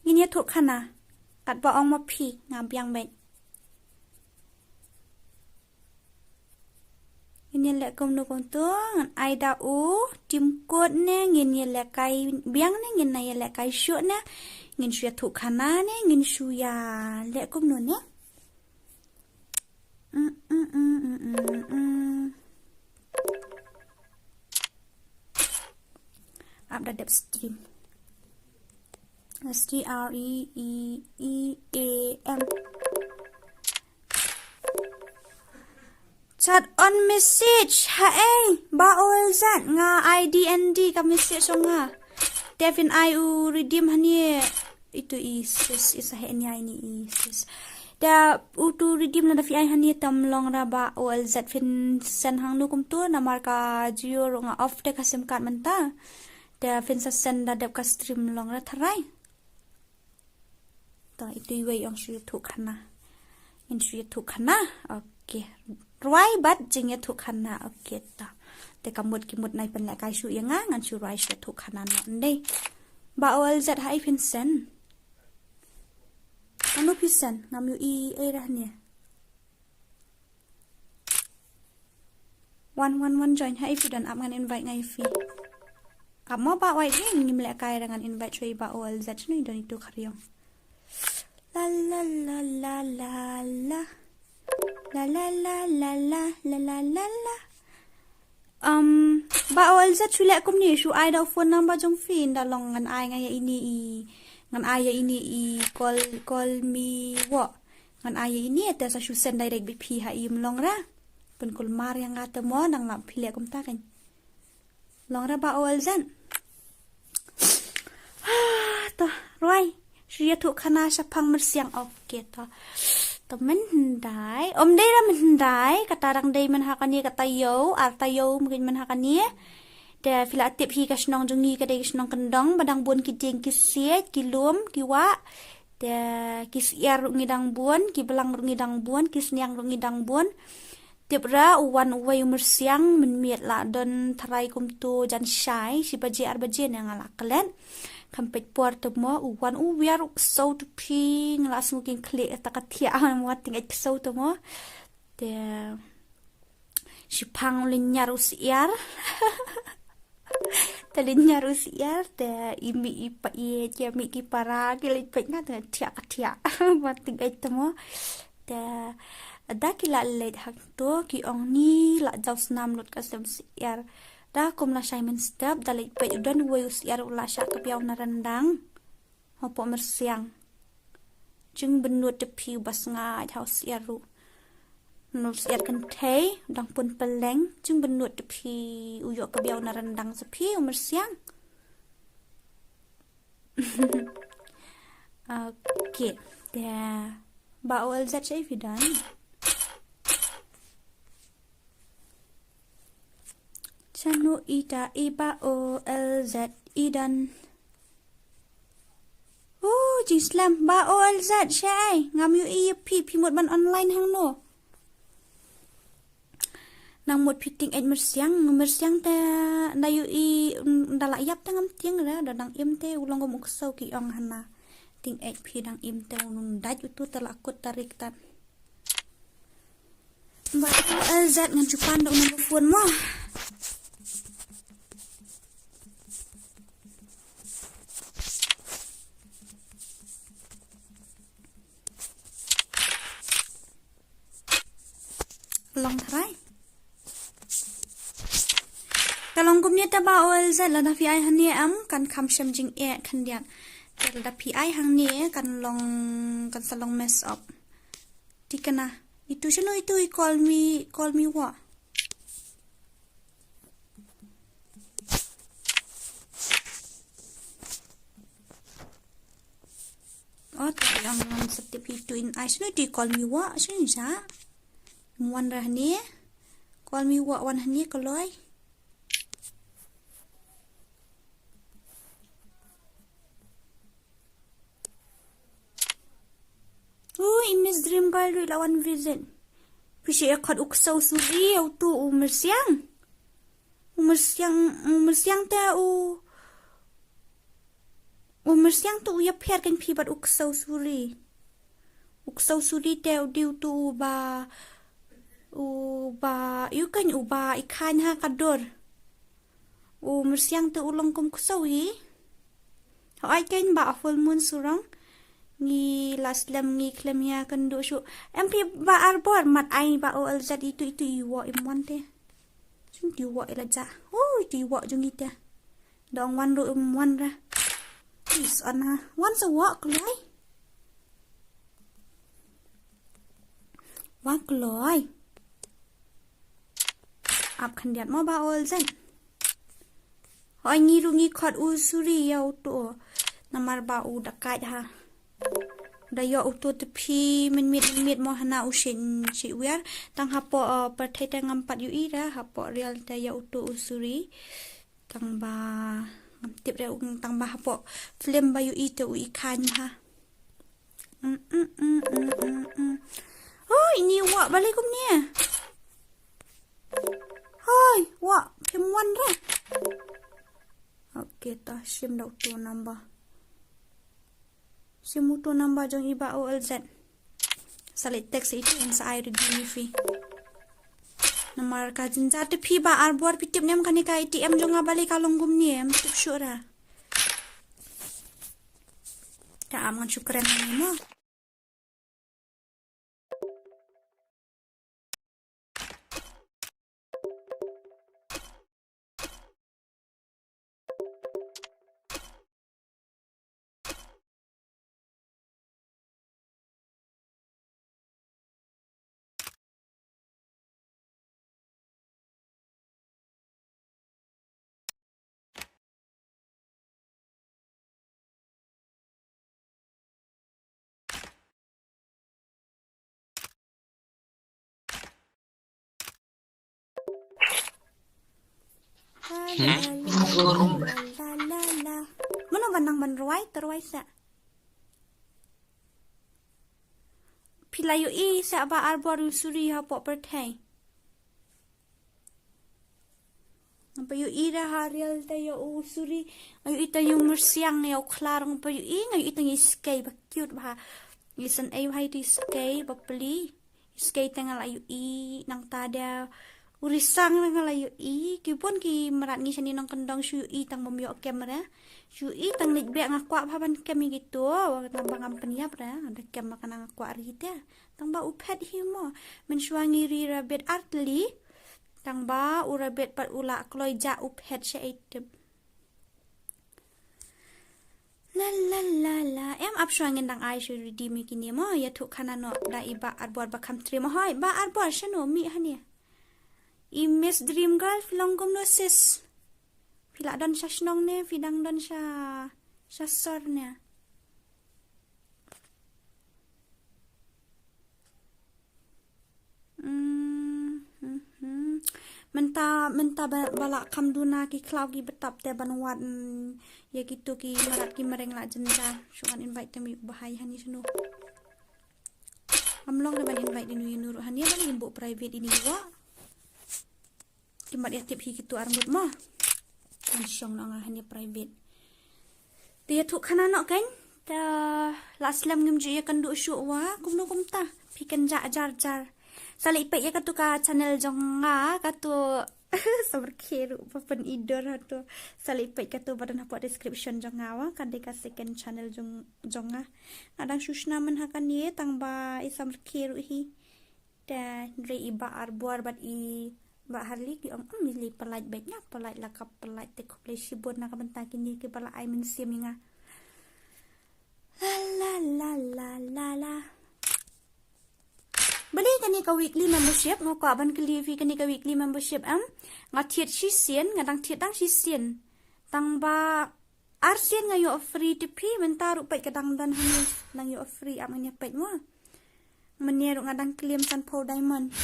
Ngin ïa thuh khana. Katba ong ma phi, nga biang bad. Ngin ïa leh kumno kumto, ngan ai da u, tim kot ne, ngin ïa leh kai biang ne, ngin na ïa leh kai shuh ne, ngin shu ïa thuh khana ne, ngin shu ïa leh kumno ne. Mm, mm, mm, mm, mm, mm. Ap da dep stream. S T R E E E A M. Chat on message. Ha eh. Ba ol zat nga I D N D ka message song nga. Devin I u redeem hani. Itu i sis, isa he ni ai ni i sis. Da utu redeem na da fi ai hani tam long ra ba ol zat fin sen hang nu kum tu namar ka Jio ro nga off de ka sim card menta. Da fin sa sen da dep ka stream long ra tharai. Ta itu iwei ong shu thuh khana. Ngin shu thuh khana. Okay. Rwai bad jing ïa thuh khana. Okay ta. Te ka mut ki mut nai pen leh kai shu ïa nga ngan shu rwai shu thuh khana no ndei. Ba ol zat ha i fin sen. Anu phi sen ngam yu i ei rah ni. One one one join ha i fi don ap ngan invite ngai fi. Ap mo ba wai hi ngim leh kai ra ngan invite shu i ba ol zat shu i don itu khariong. La la la la la la. La la la la la la la la la. Um, ba ol zat shu leh kumni shu ai da phone number jong phi nda long ngan ai nga ïa ini i ngan ai ïa ini i call call me wo. Ngan ai ïa ini te sa shu send direct bad phi ha i mlong ra. Pun kul mar ïa nga te mo nang lap phi leh kumta kan. Long ra ba ol zan. To, rwai. Shu ïa thuh khana shaphang myrsiang. Okay, to. To mynhyndai. Om dei ra mynhyndai. Kata dang dei mynha kane kata ïew. Ar ta ïew mungkin mynha kane. Te phi la tip hi ka shnong jong ngi ka dei ka shnong kyndong. Ba dang bun ki dieng ki siej, ki lum, ki wah. Te ki syiar ruh ngi dang bun, ki blang ruh ngi dang bun, ki sniang ruh ngi dang bun. Tip ra u wan uwei u myrsiang mynmiet la don tharai kumto jan shai, shi baje ar baje ne nga la klet. Kham peit por te mo u wan u wiar u ksew te phi nga la sngew king khlieh ta ka thiah mo ting eit ksew te mo. Te shiphang u lynñiar u syiar. Te lynñiar u syiar te i mih i pa i ki mih ki para ki leit peit nga te thiah ka thiah. Ba ting eit te mo. Te da ki la leit hangto ki ong ni la jaw snam lut ka sem syiar. Da kum la shai mynstep da leit peit u don uwei u syiar u la shah ka biaw na ryndang. Hapoh myrsiang. Jingbynud te phi u ba sngaid ha u syiar ruh. Nul syiar kynthei dang pun pylleng jingbynud te phi u ïoh ka biaw na ryndang sa phi u myrsiang. Okay. Te ba ol zat sha i fi don. Shano ita i ba ol zat i don. Uh, Jingslem ba ol zat sha ai ngam ïohi ïa phi, phi mut ban online hangno. Nang mut phi tyngeh myrsiang, myrsiang te da ïohi, mm, da la ïap te ngam tieng re, da dang im te u long kum u ksew ki ong hana. Tyngeh phi dang im te u nang dait utu te la kut tarik tat. Ba ol zat ngan shu pan da u number phone mo. Long tharai. Ka long kumne te ba ol zat, lada phi ai hangne em kan kham shem jingeh khyndiat. Te lada phi ai hangne kan long, kan sa long mess up. Tikna. Itu shano itu i call me, call me what? Oh, te ïa ngam sa tip itu in ai. Shano itu i call me what? Shano sa? Wan ra hangne. Call me what wan hangne kloi. Oh, i Miss Dream Girl ruh i la wan visit. Phi shu ïa khot u ksew suri ïa utu u myrsiang. U myrsiang, u myrsiang te u, u myrsiang te u ïapher kein phi bad u ksew suri. U ksew suri te u dei utu u ba, u ba, ïoh kein u ba i khain ha ka dur. U myrsiang te u long kum ksew hi. Hooid kein ba a full moon surong. Ngi la slem ngi khlem ïa kynduh shuh. Em phi ba Arbor mat ai ba ol zat itu itu i woh im wan te. Sum ti woh ila ja. Oh, ti woh jong ite. Dong wan ruh im wan ra. Is ana. Wan sa woh kloi. Wa kloi. Ap khyndiat mo ba ol zat. Hoi ngi ruh ngi khot u suri ïa utu. Namar ba u da kait ha. Da ïoh utu te phi mynmiet mynmiet mo hana u shin shi wiar. Tang hapoh, uh, pyrthei te ngam pat ïohi ra hapoh real te ïa utu u suri. Tang ba ngam tip re u tang ba hapoh film ba ïohi te u i khain ha. Mm, mm, mm, mm, mm, mm. Hoi, ini wak balik kumne. Hoi, wak, phim wan re. Okay, ta shim da utu number. Shim utu number jong i ba ol zat. Sa leit text itu in sa ai ready ni phi. Namar ka jynjar te phi ba Arbor phi tip ne em kane ka A T M jong nga balei ka long kumne em tip shuh ra. Ka am ngan shu kren ni mo. Hmm? Mano ba nang ban rwai, te rwai sa. Phi la ïohi sa ba Arbor u suri hapoh pyrthei. Nga pa ïohi ra ha real te ïa u suri. Nga ïohi tang ïa u myrsiang ïa u khlad nga pa ïohi, nga ïohi tang ïa i skei ba cute bha. Ïa san ei bha ïa i skei ba pli. I skei te nga la ïohi nangta da u risang nga la ïohi. Ki bun ki mrad ngi shane nongkyndong shu ïohi tang bym ïoh kem re. Shu ïohi tang leit beh nga kwah bha ban kem ïa kito. Tang ba ngam pynïap re. Nga da kem ma kane nga kwah ri te. Tang ba u phet hi mo. Mynshuwa ngi ri rabbit artylli. Tang ba u rabbit pat u la kloi ja u phet sha ei tip. La la la la. Em ap shuwa ngin dang ai shu ready mi kine mo. Ïathuh khana noh da i ba Arbor ba kham trei mo hoi. Ba Arbor shano mih hane. I Miss Dream Girl phi long kumno sis. Phi la don sha shnong ne phi dang don sha, sha sor ne. Mm, mhm. Mynta, mynta ba, ba la kham duna ki khlaw ki btap te ban wad, mm, ïa kito ki mrad ki mreng la jynjar. Shu ngan invite te mih u Bhai hani shano. Ngam long re ban invite ïano ïano ruh hani, ba la ïa buh private ïa ine i wah. Ki mat ïa tip hi kito ar ngut mo. Ngan shong noh nga hani private. Te ïathuh khana noh kein. Te la slem ngim ju ïakynduh shuh wa kumno kumta. Phi kynjah jar jar. Sa leit peit ïa katu ka channel jong nga katu. Sabar khe ruh ba pynidor hatu. Sa leit peit katu ba don hapoh description jong nga wa. Ka dei ka second channel jong, jong nga. Nga dang shu shna myn ha kane tang ba i sabar khe ruh hi. Te hynrei i Bah Arbor bad i Bah Harley ki ong, "Ym, i leh pynlait beit, nga pynlait la ka pynlait te khublei shibun na ka bynta kine kiba la ai mynsiem ïa nga." La la la la la la. Balei kane ka weekly membership, nga kwah ban kylli phi kane ka weekly membership em. Nga thied shisien, nga dang thied dang shisien. Tang ba arsien nga ïoh free te phi, mynta ruh peit ka dang don hangne, dang ïoh free, ap ngin ïa peit mo. Mynne ruh nga dang claim sanphew diamond.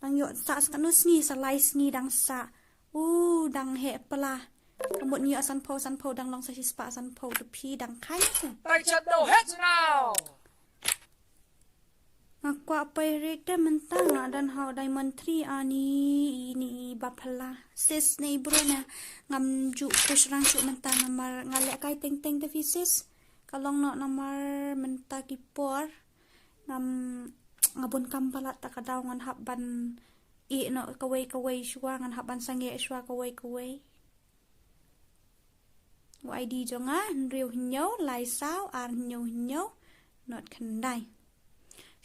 Dang ïoh sah sa katno sngi, sa lai sngi dang sah. U dang heh pla. Ka mut ngi ïoh sanphew, sanphew dang long sa shispah sanphew te phi dang khaïi. Peit shano heh shano. Nga kwah peit rit te mynta nga don ha u diamond three ani, ine i ba pla. Sis ne i bro ne ngam ju push rang shuh mynta namar nga lehkai teng teng te phi sis. Ka long noh namar mynta ki por ngam, nga bun kam palat, ta ka daw ngan hap ban ïeh noh kawei kawei shuwa, ngan hap ban sangeh shuwa kawei kawei. U I D jong nga hynriew hynñiew lai saw ar hynñiew hynñiew nod khyndai.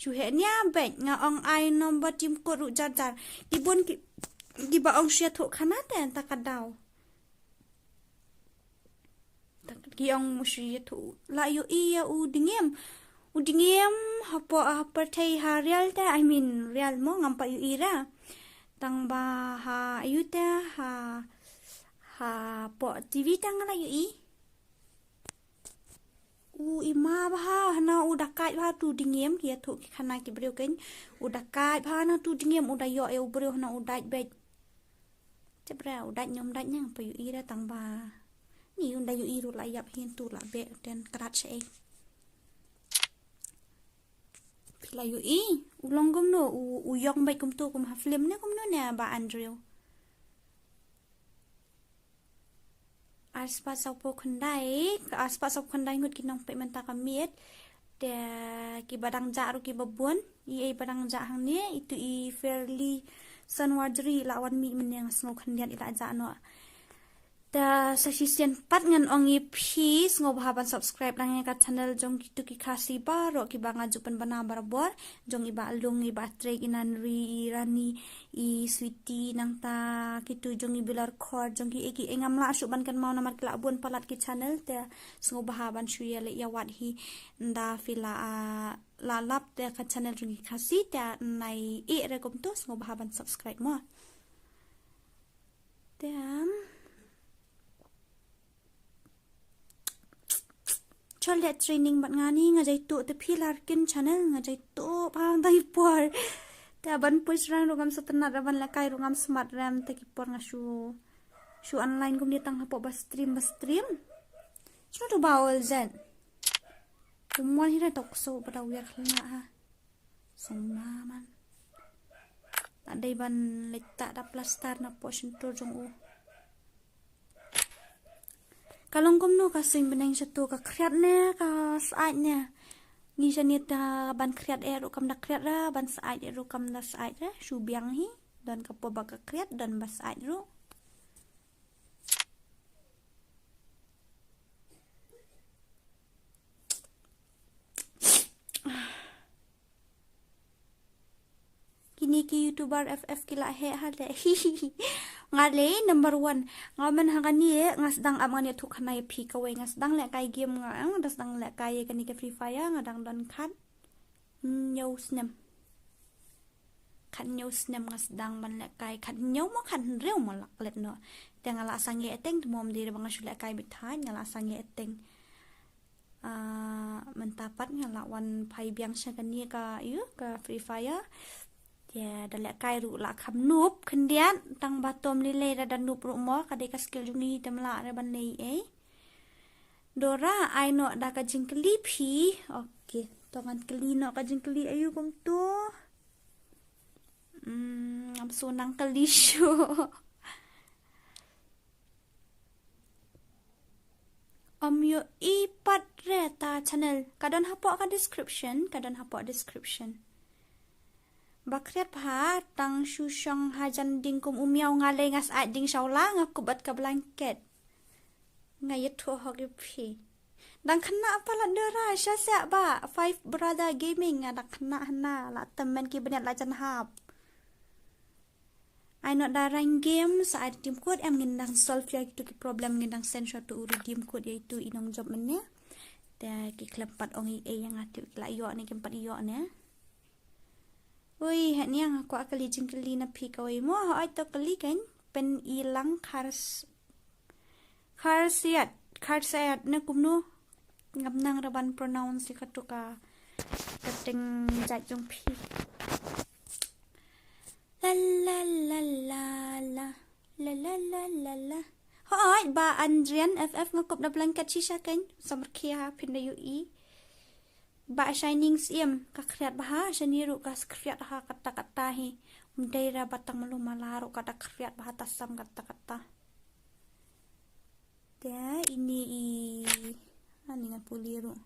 Shu heh nia beit, nga ong ai number tim code ruh jar jar. Ki bun ki, kiba ong shu ïathuh khana te ta ka daw. Ki ong shu ïathuh, la ïohi ïa u Dngiem. U Dngiem hapoh, ha pyrthei ha real te, I mean real mo, ngam pat ïohi re. Tang ba ha ayu te, ha, hapoh T V te nga la ïohi. U i ma bha hana u da kait bha tu Dngiem, ki ïathuh ki khana ki briew kein. U da kait bha hana tu Dngiem, u da ïoh ïa u briew hana u dait beit. Tip re u dait ne um dait ne ngam pat ïohi re tang ba. Ni u da ïohi ruh la ïap hi, tu la beh ten krat shaei. Phi la ïohi u long kumno, u, u ïong beit kumtu kum ha film ne kumno ne Bah Andrew. Arspah sawphew khyndai, arspah sawphew khyndai ngut ki nongpeit mynta ka miet. Te kiba dang jah ruh kiba bun, i ei ba dang jah hangne, itu i Fairly Sunwatchery la wan mih mynne, nga sngew khyndiat i la jah noh. Te sa shisien pat ngan ong ïa phi sngewbha ban subscribe lang ïa ka channel jong kitu ki Khasi baroh kiba nga ju pynbna barabor, jong i Bah Lung, i Bah Trek, i Nanri, i Rani, i Sweety, nangta kitu jong i Bilor Khor, jong ki ei ki ei ngam lah shuh ban kynmaw namar ki la bun palat ki channel, te sngewbha ban shu ïaleh ïawad hi. Nda phi la, ah, la lap te ka channel jong ki Khasi te nai ïeh re kumtu, sngewbha ban subscribe mo. Te, um, Chol leh training bad nga ni, nga jai tuh te phi larkin channel, nga jai tuh pa dai por. Te ban push rang ruh ngam sngewtynnat, ban lehkai ruh ngam smat rem, te ki por nga shu, shu online kumne tang hapoh ba stream, ba stream. Shu tu ba ol zet. Kumwan hi ra tok so ba da wiar khlna ha. Sngewma man. Nga dei ban leit tah da plaster na poh shyntur jong u. Ka long kumno ka suiñ bneng shatu, ka khriat ne ka sait ne. Ngi shane ta ban khriat eh ruh kam da khriat ra, ban sait eh ruh kam da sait ra, shu biang hi. Don ka por ba ka khriat, don ba sait ruh. Kine ki YouTuber F F ki la heh ha le. Nga le number one. Nga man ha kane nga sdang ap ngan ïathuh khana ïa phi kawei, nga sdang lehkai game nga, nga sdang lehkai kane ka Free Fire, nga dang don khat hynñiew snem. Khat hynñiew snem nga sdang ban lehkai, khat hynñiew mo khat hynriew mo lak let noh. Te nga la sangeh eteng, te mom dei ba nga shu lehkai bit thait, nga la sangeh eteng. Ah, mynta pat nga la wan phai biang sha kane ka, ïa, ka Free Fire. Te da lehkai ruh la kham noob khyndiat, tang ba tom lei lei da da noob ruh mo, ka dei ka skill jong ngi te ym lah re ban leh ei. Dora, ai noh da ka jingkylli phi. Okay, to ngan kylli noh ka jingkylli aïu kumto. Hmm, ngam sngew nang kylli shuh. Ym ïohi pat re ta channel. Ka don hapoh ka description, ka don hapoh description. Ba khriat bha, tang shu shong hajan ding kum u miaw, nga lei nga sait ding shawla, nga kup bad ka blanket. Nga ïathuh hok ïa phi. Dang khynnah palat Dora, sha seh ba Five Brother Gaming, nga dang khynnah hana, la tymmen ki bniat la jan hap. Ai noh da rank game, sa ai team code, em ngin dang solve ïa kitu ki problem, ngin dang send shuwa tu u redeem code ïa itu i nongjop mynne. Te ki khlem pat ong ei ei ïa nga, tip ki la ïoh ne kim pat ïoh ne. Ui, hynnin nga kwah kylli jingkylli na phi kawei mo, hooid to kylli kan, Pynilang Khars-, Kharsiat, Kharsiat ne kumno, ngam nang re ban pronounce ïa katu ka, ka teng jait jong phi. La la la la la. La la la la la. Hooid, ba Andrian F F, nga kup na blanket shisha kan. Samar khia phin da ïohi. Ba Shining Siem, ka khriat bha, shane ruh ka khriat ha katta katta hi. Ym dei ra ba tang malu mala ruh ka da khriat bha, ta sam katta katta. Te ine i, ani ngan pule ruh.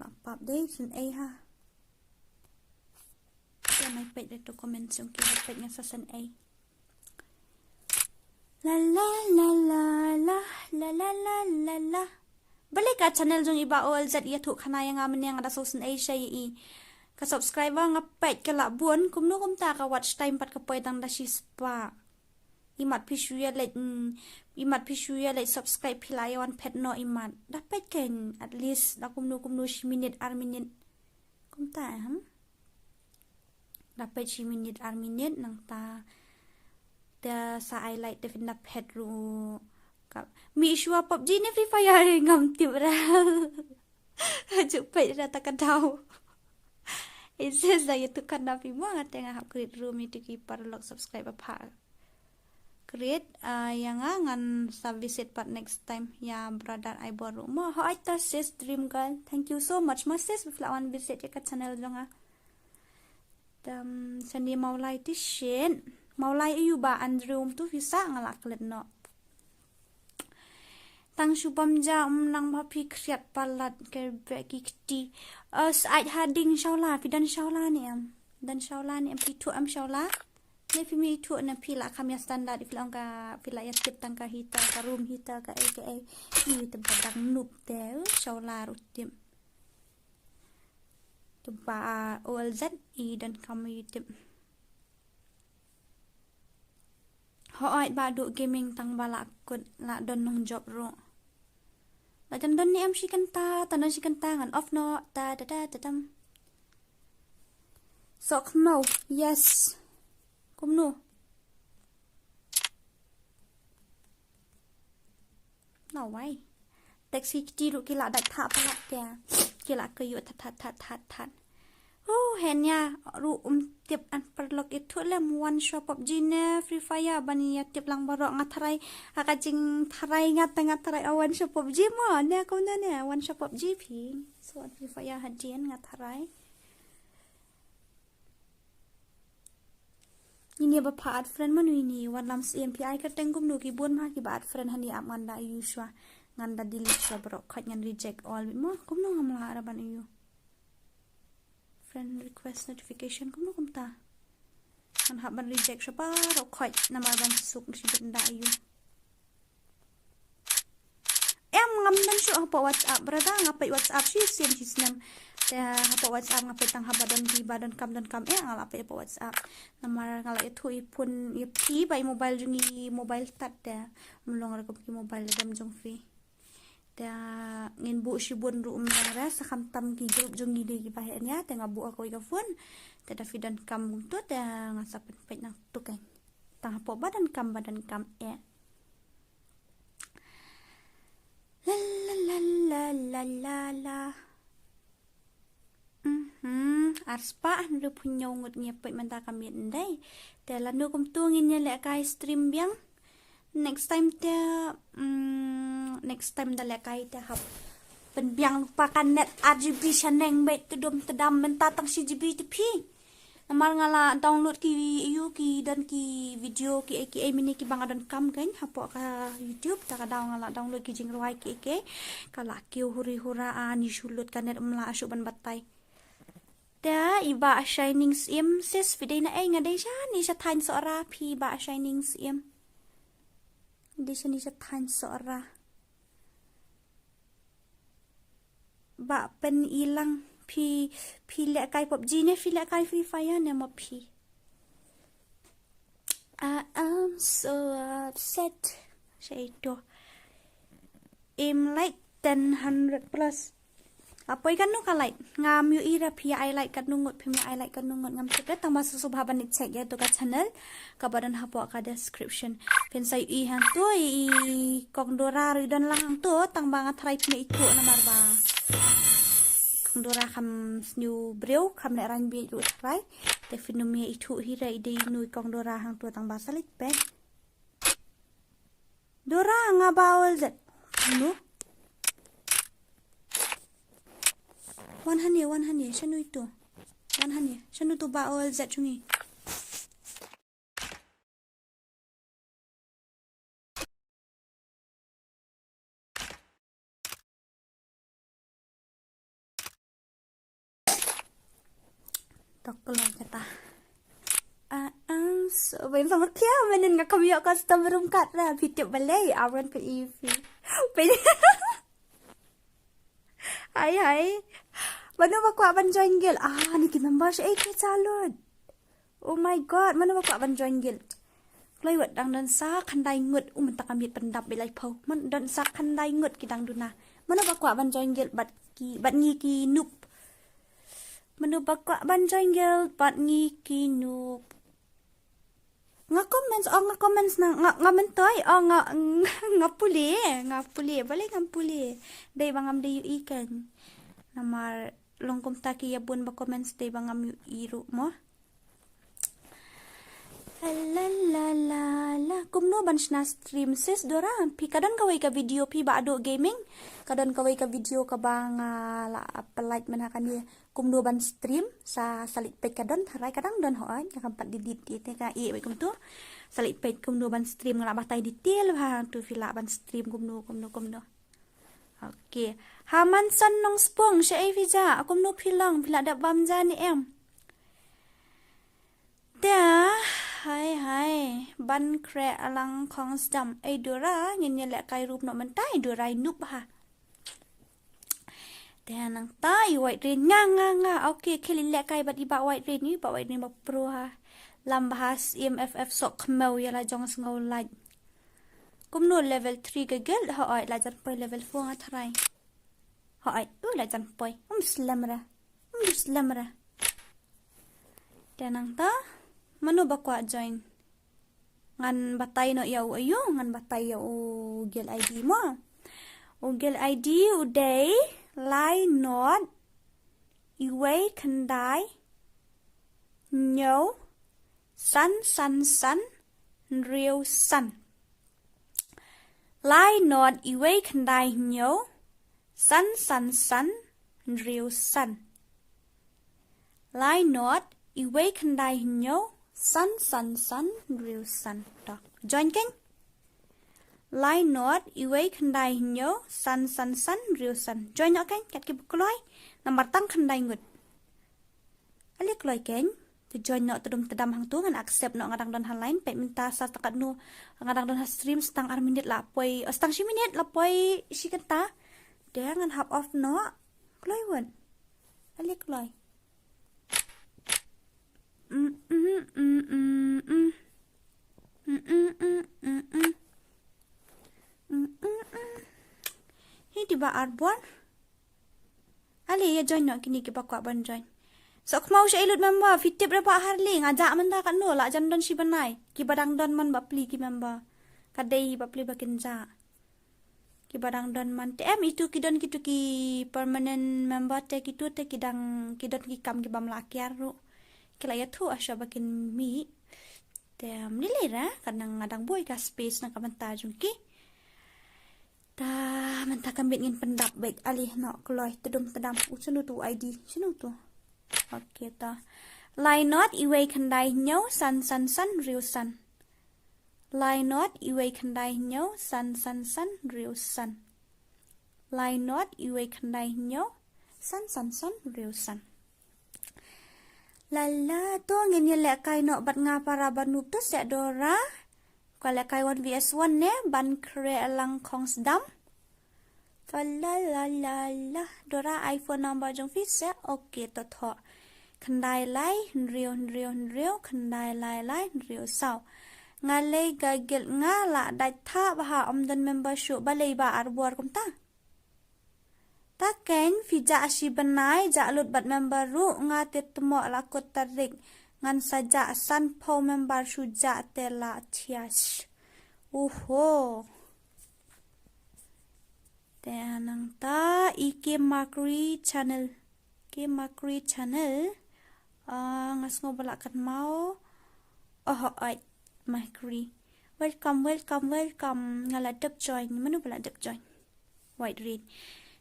La pap dei, sngewsih ha. Te mai peit re to comment jong ki, la peit ngan sa sngewsih. La la la la la, la la la la la. Balei ka channel jong i Bah O L Z ïathuh khana ïa nga mynne, nga da sngewsih sha i. Ka subscriber nga peit ka la bun, kumno kumta ka watch time pat ka poi tang da shispah. Imat phi shu ïa leit, mm, imat phi shu ïa leit subscribe phi la ïa wan phet noh imat. Da peit kan at least da kumno kumno shi minit ar minit. Kumta em. Da peit shi minit ar minit nangta. Te sa ai like te phin da phet ruh. Ka mih shuwa PUBG ne Free Fire ngam tip ra. Ju peit ra ta ka daw. It says da ïathuh khana phi mo, nga te nga hap create room ïa tu ki paralok subscribe ba pha create, ah, ïa nga ngan sa visit pat next time ïa brother ai bor ruh mo. Hooid ta sis Dream Girl. Thank you so much mo sis ba phi la wan visit ïa ka channel jong nga. Tam sani Mawlai Tishin. Mawlai aïu ba Andrew, um tu phi sa nga la klet noh. Tang shu bam ja, um nang ba phi khriat palat ke be ki kti. Eh, sait ha ding shawla, phi don shawla ne em? Don shawla ne em, phi thuh em shawla? Ne phi mi thuh ne phi la kham ïa standard, phi la ong ka, phi la ïa tip tang ka heater, ka room heater, ka ei ka ei. Ih, te ba dang noob te, eh, shawla ruh tip. Te ba O L Z i don kam i tip. Hooid ba Duh Gaming tang ba la kut la don nongjop ruh. La jan don ne em shi kynta, ta don shi kynta ngan off noh, ta ta ta ta tam. Sok khmau, yes. Kumno? Nawai. Taxi kti ruh ki la dait thah palat te. Ki la kyiuh that that that that that. Hu, hynnin ruh um tip, an paralok ïathuh lem, wan shuwa PUBG ne Free Fire ban ïa tip lang baroh, nga tharai. Ha ka jingtharai nga te nga tharai, oh, wan shuwa PUBG mo ne kumno ne, wan shuwa PUBG phi. So wan Free Fire hadien nga tharai. Ine ba pha add friend mano ine, Wanlam Siem, phi ai kyrteng kumno, ki bun ma ki ba add friend hani, ap ngan da ïoh shuwa, ngan da delete shuwa baroh khoit, ngan reject all beit mo, kumno ngam lah ra ban ïoh. Friend request notification kumno kumta. Ngan hap ban reject shuwa baroh khoit namar ban suk shibit, ym da ïoh. Em, ngam don shuh hapoh WhatsApp, brother, nga peit WhatsApp shisien shisnem. Te hapoh WhatsApp nga peit tang haba don ki ba donkam donkam, eh, nga la peit hapoh WhatsApp. Namar nga la ïathuh i phone ïa phi ba i mobile jong ngi mobile tad te. Ym long ruh kum ki mobile lem jong phi. Te ngin buh shibun ruh ym long re, sa khamtam ki group jong ngi dei ki ba heh nia, te nga buh ha kawei ka phone. Te da phi donkam kumto te nga sa pynpeit nangto kan. Tang hapoh ba donkam ba donkam, eh. La la la la la la la. Mm. Hmm, ar spah hynriewphew hynñiew ngut ngi ïa peit mynta ka miet ndai. Te lano kumto ngin ïa lehkai stream biang. Next time te, mm, next time da lehkai te hap pynbiang lypa ka net ar GB shaneng beit, te dum te dam mynta tang shi GB te phi. Namar nga la download ki, ïa ki don ki video ki, ki, eh, mini ki ba nga donkam kan hapoh ka YouTube, ta ka daw nga la download ki jingrwai ki, ki. Ka la kiew huri hura, a ni shu lut ka net, ym lah shuh ban batai. Te i Bah Shining Siem, sis, phi dei na ei? Nga dei shane sha thaiñ Sohra. Phi Bah Shining Siem? Dei shane sha thaiñ Sohra. Bah Pynilang, phi, phi lehkai PUBG ne phi lehkai Free Fire ne ma phi? I am so upset. Sha ito. Im like ten hundred plus. A poi katno ka like? Ngam ïohi re phi ïa ai like katno ngut, phim ïa ai like katno ngut, ngam tip re, tang ba sngewbha ban check ïa to ka channel kaba don hapoh ka description. Phin sa ïohi hangto, i Kong Dora ruh i don lang hangto, tang ba nga tharai phim ïa ithuh namar ba Kong Dora kham sniew briew, kham lehraiñ bieit ruh tharai. Te phin ym ïa ithuh hi re i dei ino i Kong Dora hangto, tang ba sa leit peit. Dora, nga ba ol zet. No. Wan hangne, wan hangne, shano ito? Wan hangne, shano to ba ol zet jong ngi? Tok kloi kata. Ah, ah, so, bai ba kia, mynnin nga kam ïoh custom room card ra, phi tip balei, awan phi ifi. Phi. Hai, hai. Mano ba kwah ban join guild? Ah, ni ki member sha ei ki cha lut. Oh my God, mano ba kwah ban join guild? Kloi wat, dang don sa khyndai ngut, u mynta ka miet pyndap beit laiphew. Man don sa khyndai ngut ki dang duna. Mano ba kwah ban join guild bad ki, bad ngi ki noob? Mano ba kwah ban join guild bad ngi ki noob? Nga comments, oh nga comments na, nga, nga myntoi, oh nga, nga pule, nga pule, balei ngam pule? Dei ba ngam dei ïohi kan. Namar long kumta ki ïa bun ba comments dei ba ngam ïohi ruh mo. La la la la, kumno ban shna stream sis Dora? Phi ka don kawei ka video phi Bah Duk Gaming. Ka don kawei ka video kaba nga la upload mynha kane. Kumno ban stream, sa, sa leit peit ka don tharai, ka dang don hooid, nga kam pat delete ïa te ka ïeh beit kumto. Sa leit peit kumno ban stream, nga la batai detail bha hangto phi lah ban stream kumno, kumno, kumno. Okay. Ha Manson Nongspung, sha ei phi jah, kumno phi long, phi la dep bam ja ne em? Te, hai, hai, ban khreh alang khong sdam, ei Dora, ngin ïa lehkai room noh mynta, ei Dora i noob ha. Te nangta i White Rain, nga, nga, nga. Okay, khie leit lehkai bad i Bah White Rain, i Bah White Rain ba pro ha. Lam bha Syiem F F, sok khmew ïa la jong sngew lait. Kumno level three ka guild, hooid la jan poi, level four nga tharai. Hooid, u la jan poi. Um slem re. Um slem re. Te nangta, mano ba kwah join? Ngan batai noh ïa u, aiu, ngan batai ïa u guild I D mo. U guild I D u dei lai nod, iwei khyndai, hynñiew, san san san, hynriew san. Lai nod, iwei khyndai, hynñiew, san san san, hynriew san. Lai nod, iwei khyndai, hynñiew, san san san, hynriew san. To. Join kein. Lai nod, iwei khyndai, hynñiew, san san san, hynriew san. Join noh kein, kat kiba kloi. Namar tang khyndai ngut. Ale kloi kein. Te join noh, te dum te dam hangto, ngan accept noh, nga dang don ha line, peit mynta sa ta katno, nga dang don ha stream, sa tang ar minit la poi, oh, sa tang shi minit la poi shi kynta. Te ngan hap off noh. Kloi wat. Ale kloi. Mm, mm, mm, mm, mm. Mm, mm, mm, mm, mm. Mm, mm, mm. Hi, dei ba ar bor. Ale ïa join noh kine kiba kwah ban join. Sok khmaw sha i lut member, phi tip re ba har lei, nga jah mynta katno, la jan don shi bnai. Kiba dang don man bapli ki member. Ka dei bapli ba kin jah. Kiba dang don man te em, itu ki don kitu ki permanent member te, kitu te ki dang, ki don ki kam ki bym lah kiar ruh. Ki la ïathuh shuh ba kin mih. Te em, ym lei lei ra, ka dang, nga dang buh ïa ka space na ka bynta jong ki. Te mynta ka miet ngin pyndap beit, ale noh kloi, tdum tdam. U shano tu I D, shano tu? Okay, te. Lai nod, iwei khyndai hynñiew, san san san, hynriew san. Lai nod, iwei khyndai hynñiew, san san san, hynriew san. Lai nod, iwei khyndai hynñiew, san san san, hynriew san. Lala, to ngin ïa lehkai noh bad nga para ba noob, to seh Dora. Ka lehkai one V S one ne, ban khreh lang khong sdam. Fa la la la la. Dora, ai phone number jong phi seh. Okay, to thoh. Khyndai lai, hynriew, hynriew, hynriew, khyndai lai lai, hynriew saw. Nga lei ka guild nga la dait thah bha, ym don member shuh, balei Bah Arbor kumta? Ta keiñ phi jah shi bnai, jah lut bad member ruh, nga te tmoh la kut tarik. Ngan sa jah sanphew member shu jah te la thiah. Uho. Te nangta i Kim Makri channel. Kim Makri channel. Ah, nga sngew ba la kynmaw. Oh, oi, Makri. Welcome, welcome, welcome. Nga la dep join. Mano ba la dep join? White Rain.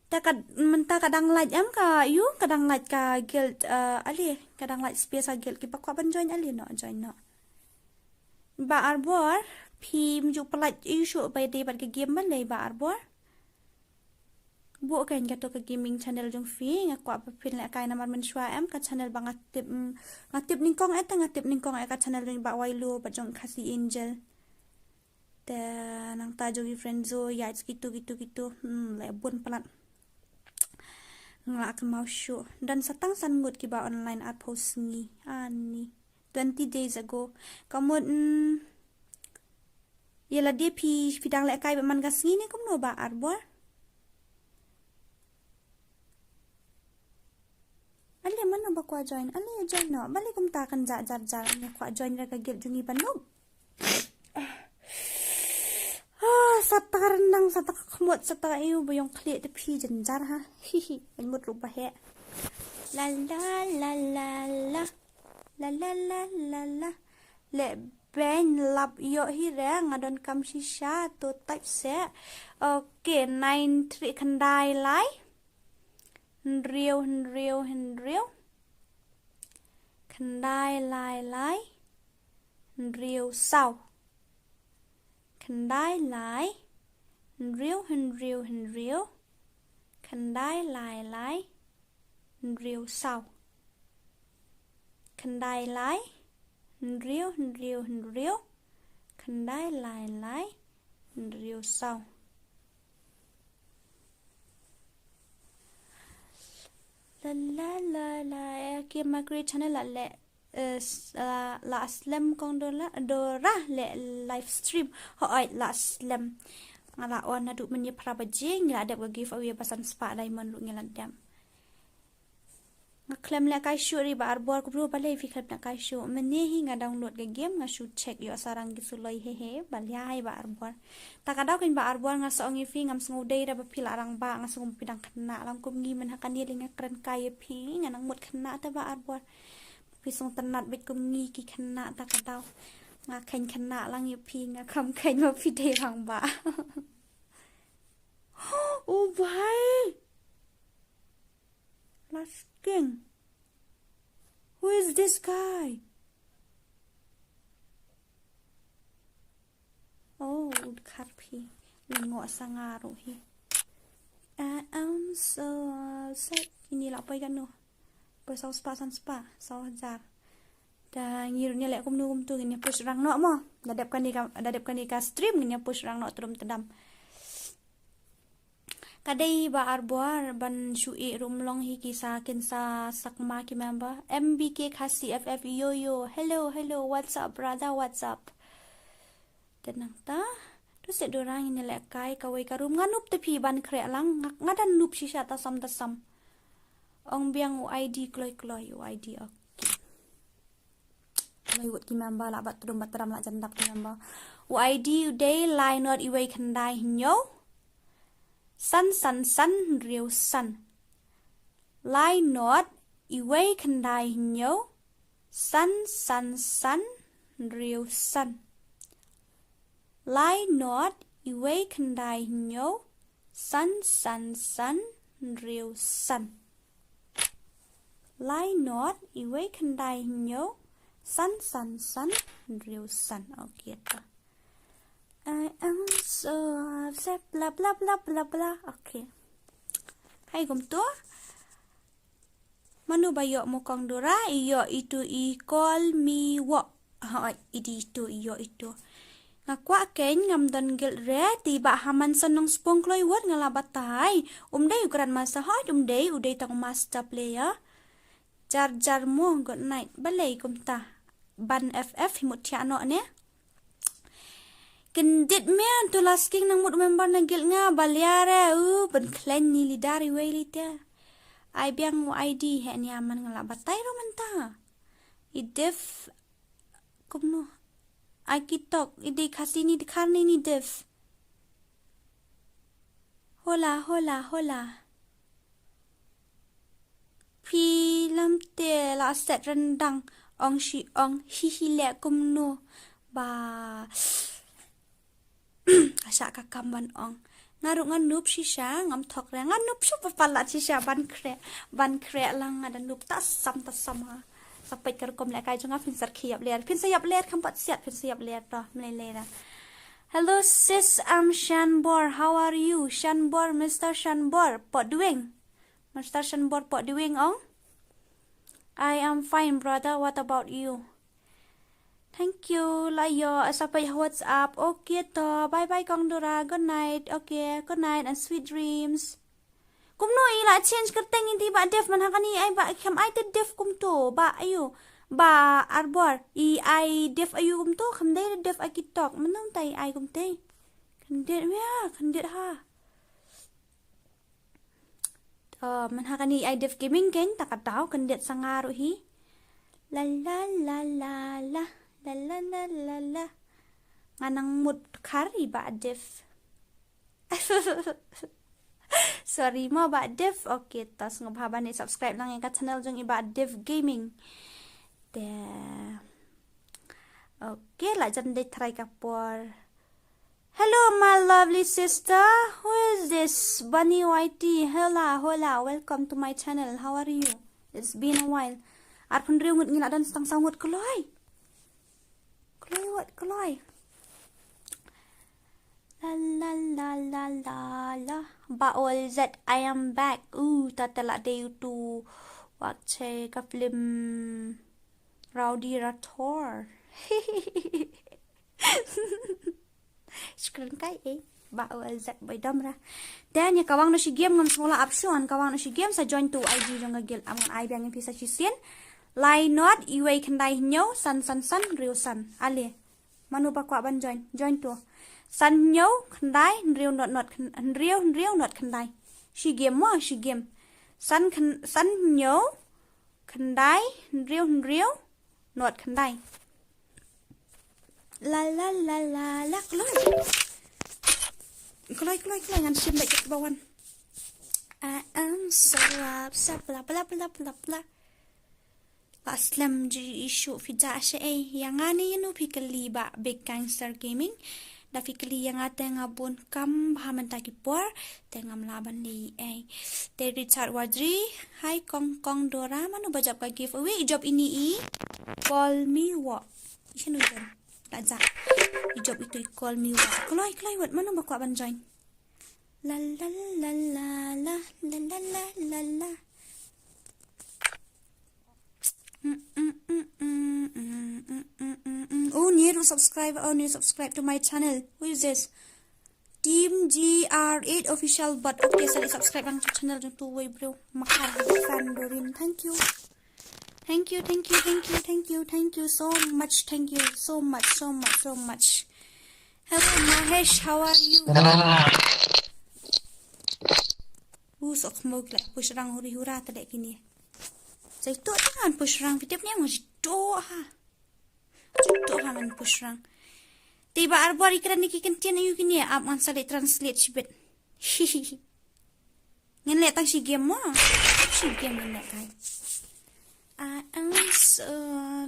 Ta ka, mynta ka dang lait em ka, ïoh ka dang lait ka guild, eh, ale, ka dang lait space ka guild, kiba kwah ban join ale noh, join noh. Bah Arbor, phim ju pynlait ïoh shuh ba dei bad ka game balei Bah Arbor? Buh keiñ kato ka gaming channel jong phi, nga kwah ba phin lehkai namar mynshuwa em ka channel ba nga tip, mm, nga tip nyngkong eh, te nga tip nyngkong eh ka channel jong Bah Wailo bad jong Khasi Angel. Te nangta jong i Friendzone, ïa kitu, kitu, kitu. Hmm, leh bun palat. Nga la kynmaw shuh. Don sa tang san ngut kiba online arphew sngi. Ani. Twenty days ago. Ka mut, mm, ïa lade phi, phi dang lehkai bad man ka sngi ne kumno Bah Arbor? Ale mano ba kwah join, ale join noh. Balei kumta kan jah jar jar, ïa kwah join ra ka guild jong ngi ba noob. Ah, sa ta ka ryndang, sa ta ka khmut, sa ta ka ïew, ba ïong khlieh te phi jynjar ha. Hihi, ban mut ruh ba heh. La la la la la. La la la la la. Leh beiñ lap ïoh hi re, nga donkam shisha, to type seh. Okay, nine three, khyndai lai. Hynriew, hynriew, hynriew. Khyndai lai lai. Hynriew saw. Khyndai lai. Hynriew, hynriew, hynriew. Khyndai lai lai. Hynriew saw. Khyndai lai. Hynriew, hynriew, hynriew. Khyndai lai lai. Hynriew saw. La la la la, eh, Kim Makri channel la leh, eh, s-, la, la slem kong Dora, Dora leh live stream. Hooid la slem. Nga la on naduh mynne phra baje, ngi la dep ka giveaway ba san spah diamond ruh ngi la dep. Nga khlem lehkai shuh ri Bah Arbor, kumno balei phi khlem lehkai shuh? Mynne hi nga download ka game, nga shu check ïoh sarang ki suloi, he he, ba liah hi Bah Arbor. Ta ka daw keiñ Bah Arbor, nga sa ong ïa phi, ngam sngew dei da ba phi la rangbah, nga sngew ba phi dang khynnah lang kum ngi. Mynha kane lei nga kren kai ïa phi, nga nang mut khynnah te Bah Arbor. Phi sngewtynnat beit kum ngi ki khynnah ta ka daw. Nga kheiñ khynnah lang ïa phi, nga kham kheiñ ba phi dei rangbah. Oh bhai. Last King. Who is this guy? Oh, u dkhar phi. Lyngngoh sa nga ruh hi. I am so sad. Kine la poi katno? Poi saw spah, san spah, saw hajar. Da ngi ruh ngi leh kumno kumto, ngin ïa push rang noh mo. Da dep kane ka, da dep kane ka stream ngin ïa push rang noh tdum tdam. Ka dei Bah Arbor ban shu ïeh ruh, ym long hi, ki sa, kin sa sakma ki member. M B K Khasi F F, yo yo. Hello, hello. What's up brother? What's up? Te nangta, to seh Dora, ngin ïa lehkai kawei ka room. Nga noob te phi ban khreh lang. Nga, nga dang noob shisha, ta sam ta sam. Ong biang u I D kloi kloi, u I D, okay. Lai wut ki member lah bat tdum bat tram lah jan dap ki member. U I D u dei lai nod iwei khyndai hynñiew. San san san hynriew san. Lai not iwei khyndai hynñiew san san san hynriew san. Lai not iwei khyndai hynñiew san san san hynriew san. Lai not iwei khyndai hynñiew san san san hynriew san. Okay, to. I am so upset, bla bla bla bla bla. Okay. Hai kumto. Mano ba ïoh mo Kong Dora, i ïoh itu i call me wo. Ha, i di itu, i ïoh itu. Nga kwah kein ngam don guild re, te i Bah Hamanson Nongspung kloi wot nga la batai. Um dei u grandmaster hot, um dei, u dei tang u master player. Jar jar mo, good night. Balei kumta. Ban F F hi mut thiah noh ne. Kyndit mian, to la sking nang mut member na guild nga, ba liar e, u, ban khlaiñ ni leader iwei lite. Ai biang u I D, heh nia man nga la batai ruh mynta. I div, kumno. Ai ki tok, i dei Khasi ni, Dkhar ni, ni div. Hola, hola, hola. Phi lam te la set rendang ong shi ong hi hi leh kumno ba. Ka shah ka kam ban ong. Nga ruh nga noob shisha ngam thok re. Nga noob shuh ba palat shisha ban khreh. Ban khreh lang nga da noob ta sam ta sam ha. Sa peit ka rukom lehkai jong nga phin sa khie ïap ler. Phin sa ïap ler kham pat siat phin sa ïap ler to. Mlei lei ra. Hello sis, I'm Shanbor. How are you? Shanbor, Mister Shanbor. Potdwing. Mister Shanbor Potdwing ong. I am fine, brother. What about you? Thank you. La ïoh, sa peit ha WhatsApp. Okay to. Bye bye, Kong Dora. Good night. Okay, good night and sweet dreams. Kumno i la change kyrteng i dei Bah Dev man ha kane ai ba kham ai te Dev kumto. Bah aïu. Bah Arbor. I ai Dev aïu kumto. Kham dei Dev ai ki tok. Mynno mynta i ai kumte. Kyndit mia, kyndit ha. Oh, man ha kane i ai Dev Gaming kein, ta ka daw, kyndit sa nga ruh hi. La la la la la, la la la la la. Nga nang mut khar i Bah Dev. Sorry mo Bah Dev. Okay, ta sngewbha ban subscribe lang ïa ka channel jong i Bah Dev Gaming. Te. Okay, la jan dei trai ka por. Hello, my lovely sister. Who is this? Bunny Y T. Hola, hola. Welcome to my channel. How are you? It's been a while. Arphew hynriew ngut ngi la don sa tang saw ngut kloi. Kloi wat kloi. La la la la la la. Ba ol zat I am back. Uh, ta ta la dei utu. Wak che ka film Rowdy Rathore. Screen kai eh. Ba wa zak bai dam ra. Te ïa ka wang no shi game ngam sngewlah ap shuh, ka wang no shi game sa join to I G jong ka guild am ngan ai biang ïa phi sa shisien. Lai not iwei khyndai hynñiew san san san hynriew san. Ale. Mano ba kwah ban join. Join to. San hynñiew khyndai hynriew not not khyn-, hynriew hynriew not khyndai. Shi game mo shi game. San khyn-, san hynñiew khyndai hynriew hynriew not khyndai. La la la la la kloi. Kloi kloi kloi ngan shim bad kaba wan. I am so upset bla bla bla bla bla. La slem ji issue phi ja sha ei ïa nga ne ïa no phi kylli ba Big Gangster Gaming. Da phi kylli ïa nga te nga bun kam bha mynta ki por te ngam lah ban leh ei. Te Richard Wadri, hi Kong Kong Dora, mano ba jop ka giveaway, i jop ini i Call Me What. I shano jan. La ja. I jop itu i Call Me What. Kloi kloi wat mano ba kwah ban join. La la la la la la la la la la. Oh, new subscriber, oh, new subscribe to my channel. Who is this? Team G R eight official, but okay, sa subscribe ang channel jong tu wei bro. Makar fan Dorin. Thank you. Thank you, thank you, thank you, thank you, thank you so much, thank you so much, so much, so much. Hello Mahesh, how are you? U sok mog la push rang huri hura ta dek ini. Sai to tangan push rang video ni mo to ha. To ha man push rang. Te ba arbor ikran ni ki kentian ayu kini ap ngan sa leh translate shibit. Ngin leh tang shi game mo. Shi game ngin leh kai. I am so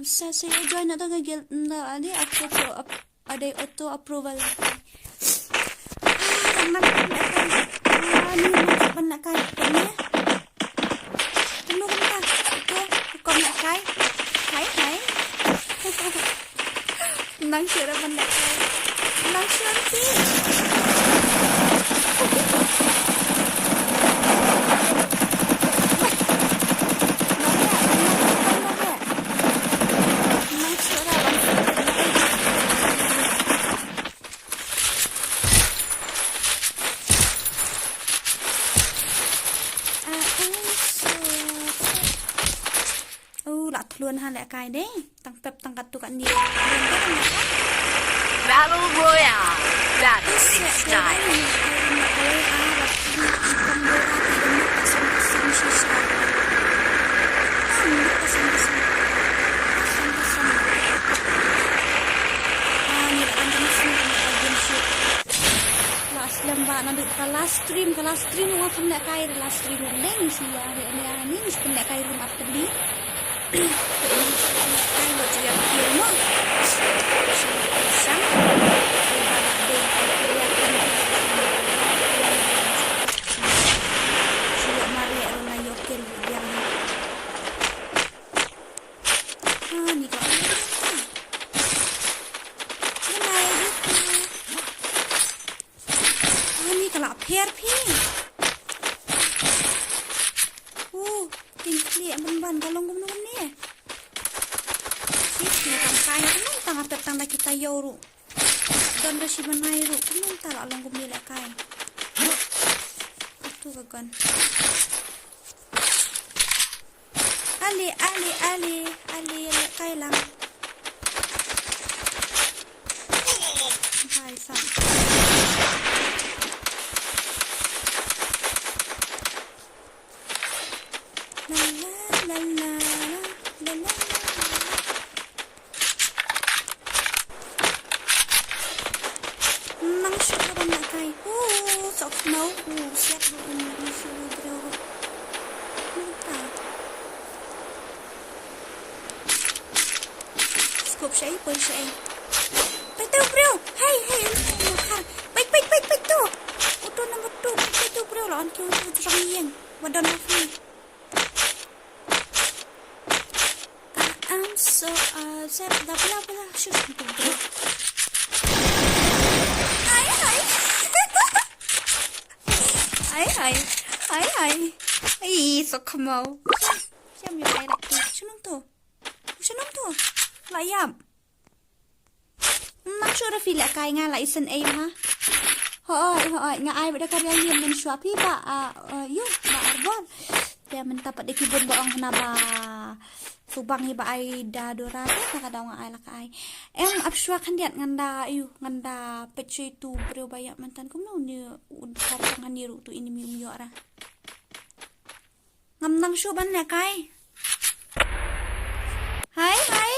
obsessed. Sa sa join na tang ka guild na ali aku tu ap- Adai auto approval. Ah, nang ban leh kai. Ah, ni nang ban leh kai. Kumno kumta? Kumno kumta? Ito, hukum leh kai. Hai, hai. Nang sure ban leh kai. Nang sure ti. Nang sure ban leh kai. Oh, la thlun ha leh kai de. Tang pep tang katu kat ni. Battle Royale. Battle in style. Last lem ba naduh ka last stream, ka last stream nga kham leh kai, last stream nga deng shi ya, ya, ya, ni shi kham leh kai room after ni. Kai lo tu ya, ya, no. Sang. Shi ya, mare, ro na yo kel ya. Ah, ni ka. Ani ka la pher phi. Uh, tin khlieh ban ban ka long kumno kumne. Shi khlieh tang kai kumno tang apet tang da kita ïew ruh. Don da shi ban nai ruh kumno ta la long kumne leh kai. Atu ka gun. Ali, ali, ali, ali, leh kai lang. Bye, son. La, la, la, la, la, la, la. Nang shu ka ban leh kai. Uh, sok mau. Uh, siap bu, um, um, shu bro. Nang kai. Scope sha i, poi sha i. Peit tu, bro. Hey, hey, hey, hey. Peit, peit, peit, peit tu. Uto number two. Peit tu, bro. Lawan ki uto jrong ïeng. Wadon lagi. I am so, uh, sad. Da bla bla. Shush, bro. Hai, hai. Hai, hai. Hai, hai. Ai, sok mau. Siam ïa ai lak tu. Shanong tu. Shanong tu. La ïap. Nang shu ra phi leh kai nga la isen ei ha. Hooid, hooid, nga ai bad da ka riang ïa men shu phi ba, ah, eh, yu, ba arbor. Te mynta pat da ki bun ba ong hana ba. Subang hi ba ai da dora te ka daw nga ai la ka ai. Em ap shu khyndiat ngan da yu, ngan da peit shu tu briew ba ïa mynta kumno ni un kar tang hani ruh tu ini mi um ïoh ra. Ngam nang shu ban leh kai. Hai, hai.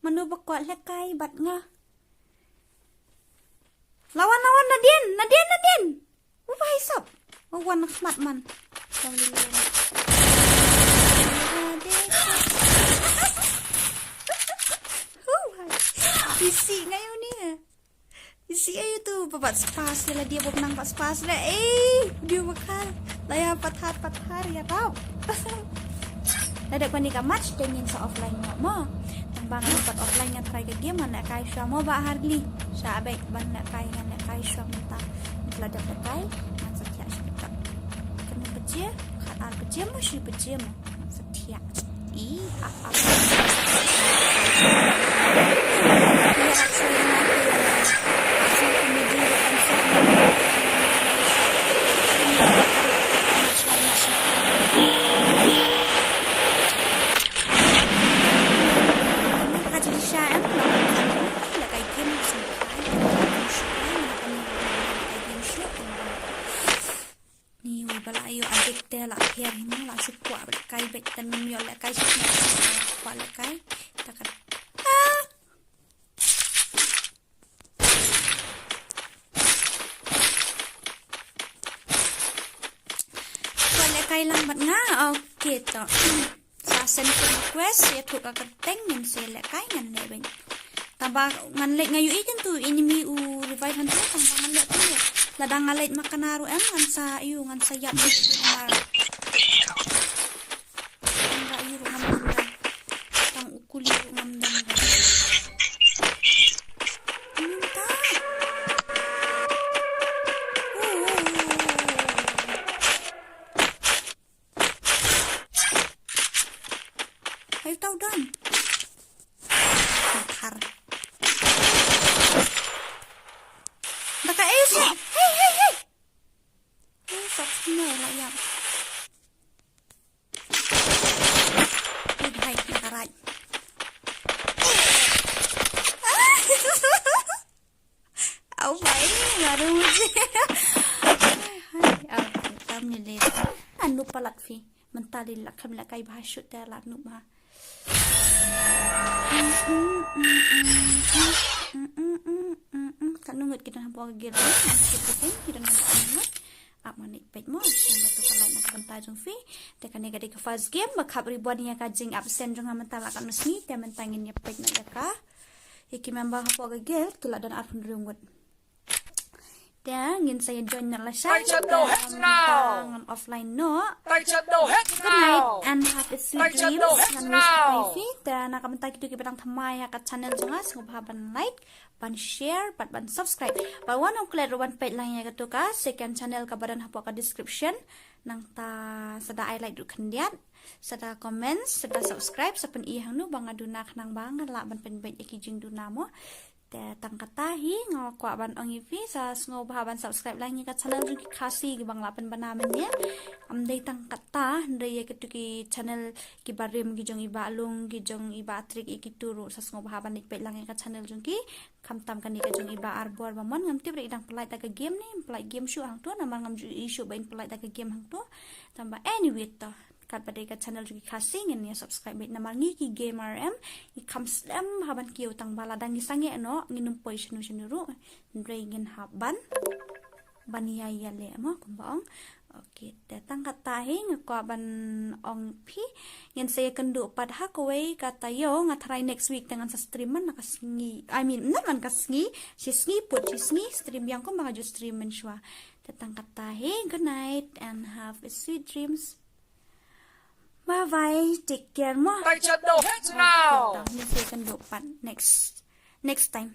Manu ba kwah leh kai bad nga. Lawan, lawan, Nadine, Nadine, Nadine. U bai sop. U wan khmat man. Hu bai. Isi ngai uni. Isi ayu tu ba bat spas la dia ba nang bat spas la. Eh, dia bakal. La ya pathar pathar ya tau. La dak mani ka match te ngin sa offline mo. Tang ba nga pat offline nga try ka game ngan kai shuwa mo ba Harley. Sha abek ban leh kai ngan leh kai shuwa mynta. Ngan la dep leh kai ngan sa thiah shi kata. Kane baje, khat ar baje mo shi baje mo. Ngan sa thiah. Ih, ah, ah. Ni wei ba la ïoh adik te la pher hi ma la shu kwah ba leh kai bad tan ym ïoh leh kai shu kwah leh kai. Ta ka. Ah! Ai lang bad nga, okay to. Sa send friend request, ïathuh ka kyrteng, ngin sa lehkai ngan leh bad. Tangba ngan leh nga ïohi kyntu enemy u revive hangtu, tangba ngan leh tu. Lada nga leh ma kane ruh em, ngan sa ïoh, ngan sa ïap. Tangba ïoh ruh ngam dang. Tang u kuli ruh ngam dang. Minta. Hai tau dan. Makhar. Daka eh sih. Hei, hei, hei. Eh, sok sini lah ya. Hai, hai, daka rai. Au bai, baru mesti. Hai, hai, au, tam ni le. Anu palat phi. Mentali la kam la kai bha shoot te la nu bha. Ka nungut kita habo ka gir. Kita habo ka nungut. Ap mani pek mo. Kita tu ka lai na ka benta jong phi. Te kane ka dei ka first game ba khap ribon ïa ka jing absent jong ha mynta la ka nu sngi te mynta ngin ïa pek na ïa ka. Ïa ki member hapoh ka guild ki la don arphew hynriew ngut. Te ngin sa ïa join na la shai. Ngam offline no. Good night and have a sweet dreams. Ngan wish bye bye. Te na ka bynta kito kiba dang thymmai ha ka channel jong nga sngewbha ban like, ban share bad ban subscribe. Ba wan ong klet ruh ban peit lang ïa kato ka second channel kaba don hapoh ka description. Nangta sa da ai like ruh khyndiat, sa da comment, sa da subscribe, sa pyni hangno ba nga duna khnang ba ngan lah ban pynbeit ïa ki jingduna mo. Te tang kata hi nga kwah ban ong ïa phi sa sngewbha ban subscribe lang ïa ka channel jong ki Khasi kiba nga lah pynbna mynne. Ym dei tang kata hynrei ïa kito ki channel kiba rim ki jong i Bah Lung, ki jong i Bah Trik, ïa kito ruh sa sngewbha ban leit peit lang ïa ka channel jong ki. Khamtam kane ka jong i Bah Arbor ba mon ngam tip re i dang pynlait da ka game ne, pynlait game shuh hangto namar ngam ju i shuh ba in pynlait da ka game hangto. Tangba anyway to. Katba dei ka channel jong ki Khasi ngin ïa subscribe beit namar ngi ki gamer em, ngi kham slem ha ban kiew tangba lada ngi sangeh noh ngin ym poi shano shano ruh. Hynrei ngin hap ban ban ïa ïaleh mo kumba ong. Okay, te tang kata hi nga kwah ban ong phi ngin sa ïakynduh pat ha kawei ka taïew, nga try next week te ngan sa stream man la ka sngi. I mean, not man ka sngi, shi sngi put shi sngi stream biang kumba nga ju stream mynshuwa. Te tang kata hi, good night and have a sweet dreams. Bye bye, take care mo. Ngin sa ïakynduh pat next, next time.